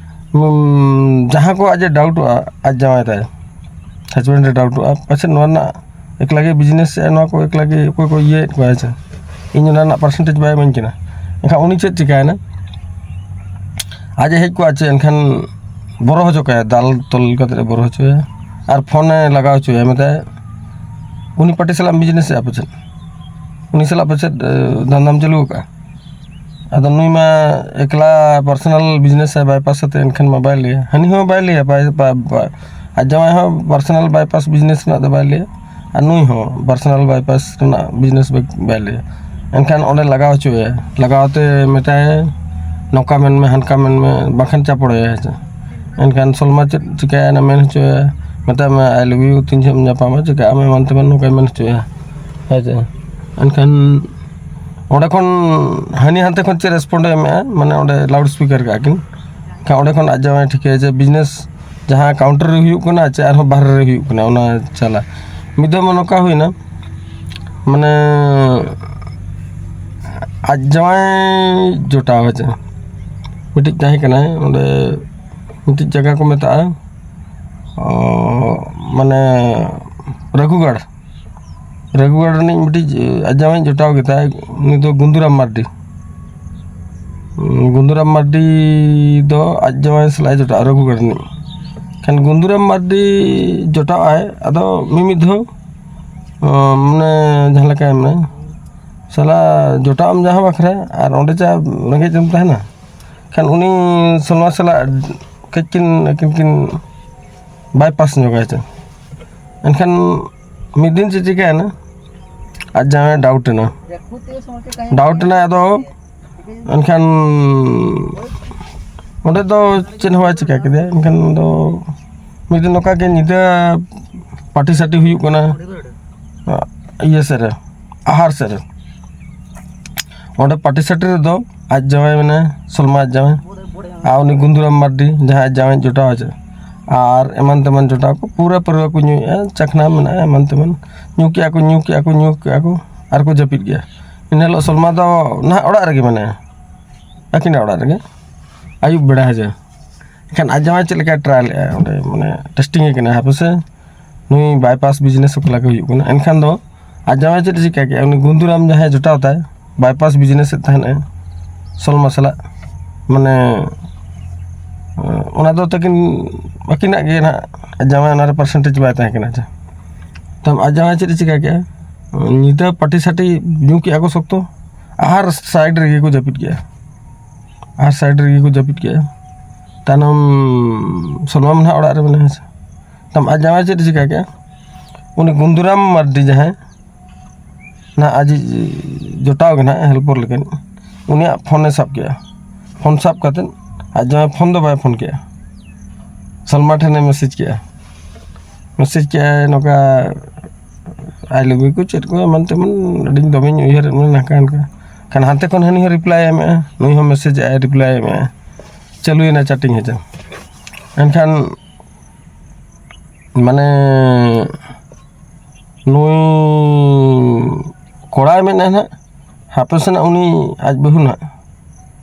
ᱩᱸ, ᱡᱟᱦᱟᱸ ᱠᱚ ᱟᱡ ᱮ ᱰᱟᱣᱩᱴᱚᱜᱼᱟ, ᱟᱡ ᱡᱟᱶᱟᱭ ᱛᱟᱭ, ᱦᱟᱡᱵᱮᱱᱰ ᱮ ᱰᱟᱣᱩᱴᱚᱜᱼᱟ, ᱯᱟᱪᱮᱫ ᱱᱚᱣᱟ ᱨᱮᱱᱟᱜ ᱮᱠᱞᱟ ᱜᱮ ᱵᱤᱡᱽᱱᱮᱥ ᱮᱫᱼᱟ, ᱱᱚᱣᱟ ᱠᱚ ᱮᱠᱞᱟ ᱜᱮ ᱚᱠᱚᱭ ᱠᱚ ᱤᱭᱟᱹᱭᱮᱫ ᱠᱚᱣᱟ, ᱦᱮᱸ ᱥᱮ᱾ ᱤᱧ ᱚᱱᱟ ᱨᱮᱱᱟᱜ ᱯᱟᱨᱥᱮᱱᱴᱮᱡᱽ ᱵᱟᱭ ᱤᱢᱟᱹᱧ ᱠᱟᱱᱟ᱾ ᱮᱱᱠᱷᱟᱱ ᱩᱱᱤ ᱪᱮᱫ ᱪᱤᱠᱟᱹᱭᱮᱱᱟ? ᱟᱡ ᱮ ᱦᱮᱡ ᱠᱚᱜᱼᱟ ᱪᱮ, ᱮᱱᱠᱷᱟᱱ ᱵᱚᱨᱚ ᱦᱚᱪᱚ ᱠᱟᱭᱟ, ᱫᱟᱞ ᱛᱚᱞ ᱠᱟᱛᱮ ᱮ ᱵᱚᱨᱚ ᱦᱚᱪᱚᱭᱟ, ᱟᱨ ᱯᱷᱳᱱ ᱮ ᱞᱟᱜᱟᱣ ᱦᱚᱪᱚᱭᱟ, ᱢᱮᱛᱟᱭᱟ, ᱩᱱᱤ ᱯᱟᱹᱴᱤ ᱥᱟᱞᱟᱜ ᱵᱤᱡᱽᱱᱮᱥ ᱮᱫᱼᱟ ᱯᱟᱪᱮᱫ, ᱩᱱᱤ ᱥᱟᱞᱟᱜ ᱯᱟᱪᱮᱫ, ᱮ, ᱫᱷᱟᱱᱫᱟᱢ ᱪᱟᱹᱞᱩ ᱟᱠᱟᱫᱼᱟ᱾ ᱟᱫᱚ ᱱᱩᱭ ᱢᱟ ᱮᱠᱞᱟ ᱯᱟᱨᱥᱚᱱᱟᱞ ᱵᱤᱡᱽᱱᱮᱥ ᱮ ᱵᱟᱭᱯᱟᱥ ᱟᱛᱮ, ᱮᱱᱠᱷᱟᱱ ᱢᱟ ᱵᱟᱭ ᱞᱟᱹᱭᱟ᱾ ᱦᱟᱹᱱᱤ ᱦᱚᱸ ᱵᱟᱭ ᱞᱟᱹᱭᱟ, ᱵᱟᱭ, ᱵᱟᱭ, ᱵᱟᱭ, ᱟᱡ ᱡᱟᱶᱟᱭ ᱦᱚᱸ ᱯᱟᱨᱥᱚᱱᱟᱞ ᱵᱟᱭᱯᱟᱥ ᱵᱤᱡᱽᱱᱮᱥ ᱨᱮᱱᱟᱜ ᱫᱚ ᱵᱟᱭ ᱞᱟᱹᱭᱟ, ᱟᱨ ᱱᱩᱭ ᱦᱚᱸ ᱯᱟᱨᱥᱚᱱᱟᱞ ᱵᱟᱭᱯᱟᱥ ᱨᱮᱱᱟᱜ ᱵᱤᱡᱽᱱᱮᱥ ᱵᱟᱭ, ᱵᱟᱭ ᱞᱟᱹᱭᱟ᱾ ᱮᱱᱠᱷᱟᱱ ᱚᱸᱰᱮ ᱞᱟᱜᱟᱣ ᱦᱚᱪᱚᱭᱟ, ᱞᱟᱜᱟᱣ ᱛᱮ ᱢᱮᱛᱟᱭᱟ, "ᱱᱚᱝᱠᱟ ᱢᱮᱱ ᱢᱮ, ᱦᱟᱱᱠᱟ ᱢᱮᱱ ᱢᱮ", ᱵᱟᱝᱠᱷᱟᱱ ᱪᱟᱯᱚᱲᱟᱭᱟ, ᱦᱮᱸ ᱥᱮ᱾ ᱮᱱᱠᱷᱟᱱ ᱥᱚᱞᱢᱟ ᱪᱮᱫ ᱪᱤᱠᱟᱹᱭᱟ, ᱚᱱᱟ ᱢᱮᱱ ᱦᱚᱪᱚᱭᱟ, ᱢᱮᱛᱟᱭ ᱢᱮ, "I love you", ᱛᱤᱱ ᱡᱚᱦᱚᱜ ᱮᱢ ᱧᱟᱯᱟᱢᱟ, ᱪᱤᱠᱟᱹᱜ ᱟᱢ, ᱮᱢᱟᱱ ᱛᱮᱢᱟᱱ, ᱱᱚᱝᱠᱟᱭ ᱢᱮᱱ ᱦᱚᱪᱚᱭᱟ, ᱦᱮᱸ ᱥᱮ᱾ ᱮᱱᱠᱷᱟᱱ ᱚᱸᱰᱮ ᱠᱷᱚᱱ ᱦᱟᱹᱱᱤ ᱦᱟᱱᱛᱮ ᱠᱷᱚᱱ ᱪᱮᱫ ᱨᱮᱥᱯᱚᱱᱰ ᱮ ᱮᱢᱮᱜᱼᱟ, ᱢᱟᱱᱮ ᱚᱸᱰᱮ ᱞᱟᱣᱩᱰ ᱥᱯᱤᱠᱟᱨ ᱠᱟᱜᱼᱟ ᱠᱤᱱ᱾ ᱮᱱᱠᱷᱟᱱ ᱚᱸᱰᱮ ᱠᱷᱚᱱ ᱟᱡ ᱡᱟᱶᱟᱭ ᱴᱷᱤᱠᱟᱹᱭᱟ ᱡᱮ ᱵᱤᱡᱽᱱᱮᱥ ᱡᱟᱦᱟᱸ ᱠᱟᱣᱩᱱᱴᱟᱨ ᱨᱮ ᱦᱩᱭᱩᱜ ᱠᱟᱱᱟ ᱪᱮ ᱟᱨᱦᱚᱸ ᱵᱟᱦᱨᱮ ᱨᱮ ᱦᱩᱭᱩᱜ ᱠᱟᱱᱟ, ᱚᱱᱟ ᱪᱟᱞᱟᱜ᱾ ᱢᱤᱫ ᱫᱷᱟᱣ ᱢᱟ ᱱᱚᱝᱠᱟ ᱦᱩᱭᱱᱟ, ᱢᱟᱱᱮ ᱟᱡ ᱡᱟᱶᱟᱭ ᱡᱚᱴᱟᱣ ᱦᱮᱸ ᱪᱮ, ᱢᱤᱫᱴᱤᱡ ᱛᱟᱦᱮᱸ ᱠᱟᱱᱟᱭ ᱚᱸᱰᱮ, ᱢᱤᱫᱴᱤᱡ ᱡᱟᱭᱜᱟ ᱠᱚ ᱢᱮᱛᱟᱜᱼᱟ, ᱚ, ᱢᱟᱱᱮ ᱨᱟᱹᱜᱷᱩᱜᱟᱲ, ᱨᱟᱹᱜᱷᱩᱜᱟᱲ ᱨᱤᱱᱤᱡ ᱢᱤᱫᱴᱤᱡ ᱟᱡ ᱡᱟᱶᱟᱭ ᱡᱚᱴᱟᱣ ᱜᱮᱛᱟᱭ, ᱩᱱᱤ ᱫᱚ ᱜᱩᱸᱫᱩᱨᱟᱢ ᱢᱟᱨᱰᱤ᱾ ᱜᱩᱸᱫᱩᱨᱟᱢ ᱢᱟᱨᱰᱤ ᱫᱚ ᱟᱡ ᱡᱟᱶᱟᱭ ᱥᱟᱞᱟᱜ ᱮ ᱡᱚᱴᱟᱜᱼᱟ, ᱨᱟᱹᱜᱷᱩᱜᱟᱲ ᱨᱤᱱᱤᱡ᱾ ᱠᱷᱟᱱ ᱜᱩᱸᱫᱩᱨᱟᱢ ᱢᱟᱨᱰᱤ ᱡᱚᱴᱟᱜ ᱟᱭ, ᱟᱫᱚ ᱢᱤᱢᱤᱫ ᱫᱷᱟᱣ, ᱚ, ᱢᱟᱱᱮ ᱡᱟᱦᱟᱸ ᱞᱮᱠᱟᱭ ᱢᱮᱱᱟ, ᱥᱟᱞᱟ ᱡᱚᱴᱟᱜ ᱟᱢ ᱡᱟᱦᱟᱸ ᱵᱟᱠᱷᱨᱟ, ᱟᱨ ᱚᱸᱰᱮ ᱪᱟ ᱨᱮᱸᱜᱮᱡ ᱮᱢ ᱛᱟᱦᱮᱱᱟ᱾ ᱠᱷᱟᱱ ᱩᱱᱤ ᱥᱚᱞᱢᱟ ᱥᱟᱞᱟᱜ ᱠᱟᱹᱡ ᱠᱤᱱ, ᱟᱹᱠᱤᱱ ᱠᱤᱱ ᱵᱟᱭᱯᱟᱥ ᱧᱚᱜᱟ ᱪᱮ᱾ ᱮᱱᱠᱷᱟᱱ ᱢᱤᱫ ᱫᱤᱱ ᱪᱮᱫ ᱪᱤᱠᱟᱹᱭᱮᱱᱟ, ᱟᱡ ᱡᱟᱶᱟᱭ ᱰᱟᱣᱩᱴ ᱮᱱᱟ᱾ ᱰᱟᱣᱩᱴ ᱮᱱᱟ, ᱟᱫᱚ ᱮᱱᱠᱷᱟᱱ ᱚᱸᱰᱮ ᱫᱚ ᱪᱮᱫ ᱦᱚᱸ ᱵᱟᱭ ᱪᱤᱠᱟᱹ ᱠᱮᱫᱟ᱾ ᱮᱱᱠᱷᱟᱱ ᱫᱚ ᱢᱤᱫ ᱫᱤᱱ ᱱᱚᱝᱠᱟ ᱜᱮ ᱧᱤᱫᱟᱹ ᱯᱟᱨᱴᱤ ᱥᱟᱨᱴᱤ ᱦᱩᱭᱩᱜ ᱠᱟᱱᱟ, ᱤᱭᱟᱹ ᱥᱮᱫ ᱨᱮ, ᱟᱦᱟᱨ ᱥᱮᱫ ᱨᱮ᱾ ᱚᱸᱰᱮ ᱯᱟᱨᱴᱤ ᱥᱟᱨᱴᱤ ᱨᱮᱫᱚ ᱟᱡ ᱡᱟᱶᱟᱭ ᱢᱮᱱᱟᱭᱟ, ᱥᱚᱞᱢᱟ ᱟᱡ ᱡᱟᱶᱟᱭ, ᱟᱨ ᱩᱱᱤ ᱜᱩᱸᱫᱩᱨᱟᱢ ᱢᱟᱨᱰᱤ, ᱡᱟᱦᱟᱸᱭ ᱟᱡ ᱡᱟᱶᱟᱭ ᱡᱚᱴᱟᱣ ᱟᱡ, ᱟᱨ ᱮᱢᱟᱱ ᱛᱮᱢᱟᱱ ᱡᱚᱴᱟᱣ ᱠᱚ, ᱯᱩᱨᱟᱹ ᱯᱟᱹᱨᱣᱟᱹ ᱠᱚ ᱧᱩᱭᱮᱫᱼᱟ, ᱪᱟᱠᱷᱱᱟ ᱢᱮᱱᱟᱜᱼᱟ, ᱮᱢᱟᱱ ᱛᱮᱢᱟᱱ᱾ ᱧᱩ ᱠᱮᱜᱼᱟ ᱠᱚ, ᱧᱩ ᱠᱮᱜᱼᱟ ᱠᱚ, ᱧᱩ ᱠᱮᱜᱼᱟ ᱠᱚ, ᱟᱨ ᱠᱚ ᱡᱟᱹᱯᱤᱫ ᱜᱮᱭᱟ᱾ ᱤᱱᱟᱹ ᱦᱤᱞᱳᱜ ᱥᱚᱞᱢᱟ ᱫᱚ ᱱᱟᱦᱟᱜ ᱚᱲᱟᱜ ᱨᱮᱜᱮ ᱢᱮᱱᱟᱭᱟ, ᱟᱹᱠᱤᱱᱟᱜ ᱚᱲᱟᱜ ᱨᱮᱜᱮ, ᱟᱹᱭᱩᱵ ᱵᱮᱲᱟ ᱦᱮᱸ ᱪᱮ᱾ ᱮᱱᱠᱷᱟᱱ ᱟᱡ ᱡᱟᱶᱟᱭ ᱪᱮᱫ ᱞᱮᱠᱟᱭ ᱴᱨᱟᱭ ᱞᱮᱫᱼᱟ ᱚᱸᱰᱮ, ᱢᱟᱱᱮ ᱴᱮᱥᱴᱤᱝ ᱮ ᱠᱟᱱᱟ, ᱦᱟᱯᱮ ᱥᱮ ᱱᱩᱭ ᱵᱟᱭᱯᱟᱥ ᱵᱤᱡᱽᱱᱮᱥ ᱚᱠᱟ ᱞᱮᱠᱟ ᱦᱩᱭᱩᱜ ᱠᱟᱱᱟ᱾ ᱮᱱᱠᱷᱟᱱ ᱫᱚ ᱟᱡ ᱡᱟᱶᱟᱭ ᱪᱮᱫ ᱮ ᱪᱤᱠᱟᱹ ᱠᱮᱜᱼᱟ, ᱩᱱᱤ ᱜᱩᱸᱫᱩᱨᱟᱢ ᱡᱟᱦᱟᱸᱭ ᱡᱚᱴᱟᱣ ᱛᱟᱭ, ᱵᱟᱭᱯᱟᱥ ᱵᱤᱡᱽᱱᱮᱥ ᱮᱫ ᱛᱟᱦᱮᱱᱟᱭ ᱥᱚᱞᱢᱟ ᱥᱟᱞᱟᱜ, ᱢᱟᱱᱮ ᱚᱱᱟ ᱫᱚ ᱛᱟᱹᱠᱤᱱ ᱟᱹᱠᱤᱱᱟᱜ ᱜᱮ ᱱᱟᱦᱟᱜ, ᱟᱡ ᱡᱟᱶᱟᱭ ᱚᱱᱟᱨᱮ ᱯᱟᱨᱥᱮᱱᱴᱮᱡᱽ ᱵᱟᱭ ᱛᱟᱦᱮᱸ ᱠᱟᱱᱟ᱾ ᱟᱪᱪᱷᱟ, ᱛᱟᱭᱚᱢ ᱟᱡ ᱡᱟᱶᱟᱭ ᱪᱮᱫ ᱮ ᱪᱤᱠᱟᱹ ᱠᱮᱜᱼᱟ, ᱧᱤᱫᱟᱹ ᱯᱟᱹᱴᱤ ᱥᱟᱹᱴᱤ ᱧᱩ ᱠᱮᱜᱼᱟ ᱠᱚ ᱥᱚᱠᱛᱚ, ᱟᱨ ᱥᱟᱭᱤᱰ ᱨᱮᱜᱮ ᱠᱚ ᱡᱟᱹᱯᱤᱫ ᱠᱮᱜᱼᱟ᱾ ᱟᱨ ᱥᱟᱭᱤᱰ ᱨᱮᱜᱮ ᱠᱚ ᱡᱟᱹᱯᱤᱫ ᱠᱮᱜᱼᱟ᱾ ᱛᱟᱭᱱᱚᱢ ᱥᱚᱞᱢᱟ ᱢᱟ ᱱᱟᱦᱟᱜ ᱚᱲᱟᱜ ᱨᱮ ᱢᱮᱱᱟᱭᱟ᱾ ᱛᱟᱭᱱᱚᱢ ᱟᱡ ᱡᱟᱶᱟᱭ ᱪᱮᱫ ᱮ ᱪᱤᱠᱟ ᱠᱮᱜᱼᱟ? ᱩᱱᱤ ᱜᱩᱱᱫᱩᱨᱟᱢ ᱢᱟᱨᱰᱤ ᱡᱟᱦᱟᱸᱭ ᱱᱟᱦᱟᱜ ᱟᱡᱤᱡ ᱡᱚᱴᱟᱣ ᱜᱮ ᱱᱟᱦᱟᱜ ᱦᱮᱞᱯᱚᱨ ᱞᱮᱠᱟᱱ, ᱩᱱᱤᱭᱟᱜ ᱯᱷᱳᱱᱮ ᱥᱟᱵ ᱠᱮᱜᱼᱟ᱾ ᱯᱷᱳᱱ ᱥᱟᱵ ᱠᱟᱛᱮᱫ ᱟᱡ ᱡᱟᱶᱟᱭ ᱯᱷᱳᱱ ᱫᱚ ᱵᱟᱭ ᱯᱷᱳᱱ ᱠᱮᱜᱼᱟ, ᱥᱚᱞᱢᱟ ᱴᱷᱮᱱᱮ ᱢᱮᱥᱮᱡᱽ ᱠᱮᱜᱼᱟ᱾ ᱢᱮᱥᱮᱡᱽ ᱠᱮᱜᱼᱟᱭ ᱱᱚᱝᱠᱟ, "I love you" ᱠᱚ ᱪᱮᱫ ᱠᱚ ᱮᱢᱟᱱ ᱛᱮᱢᱟᱱ ᱟᱹᱰᱤ ᱫᱚᱢᱮᱧ ᱩᱭᱦᱟᱹᱨᱮᱫ ᱢᱮ ᱱᱟᱝᱠᱟ ᱚᱱᱠᱟ᱾ ᱠᱷᱟᱱ ᱦᱟᱱᱛᱮ ᱠᱷᱚᱱ ᱦᱟᱹᱱᱤ ᱦᱚᱸ ᱨᱤᱯᱞᱟᱭ ᱮᱢᱮᱜᱼᱟ, ᱱᱩᱭ ᱦᱚᱸ ᱢᱮᱥᱮᱡᱽ ᱮᱜᱼᱟᱭ, ᱨᱤᱯᱞᱟᱭ ᱮᱢᱮᱜᱼᱟ᱾ ᱪᱟᱹᱞᱩᱭᱮᱱᱟ ᱪᱮᱴᱤᱝ ᱦᱮᱸᱪᱮ᱾ ᱮᱱᱠᱷᱟᱱ ᱢᱟᱱᱮ ᱱᱩᱭ ᱠᱚᱲᱟᱭ ᱢᱮᱱᱟ ᱱᱟᱦᱟᱜ, ᱦᱟᱯᱮ ᱥᱮᱱᱟᱜ ᱩᱱᱤ ᱟᱡ ᱵᱟᱹᱦᱩ ᱱᱟᱦᱟᱜ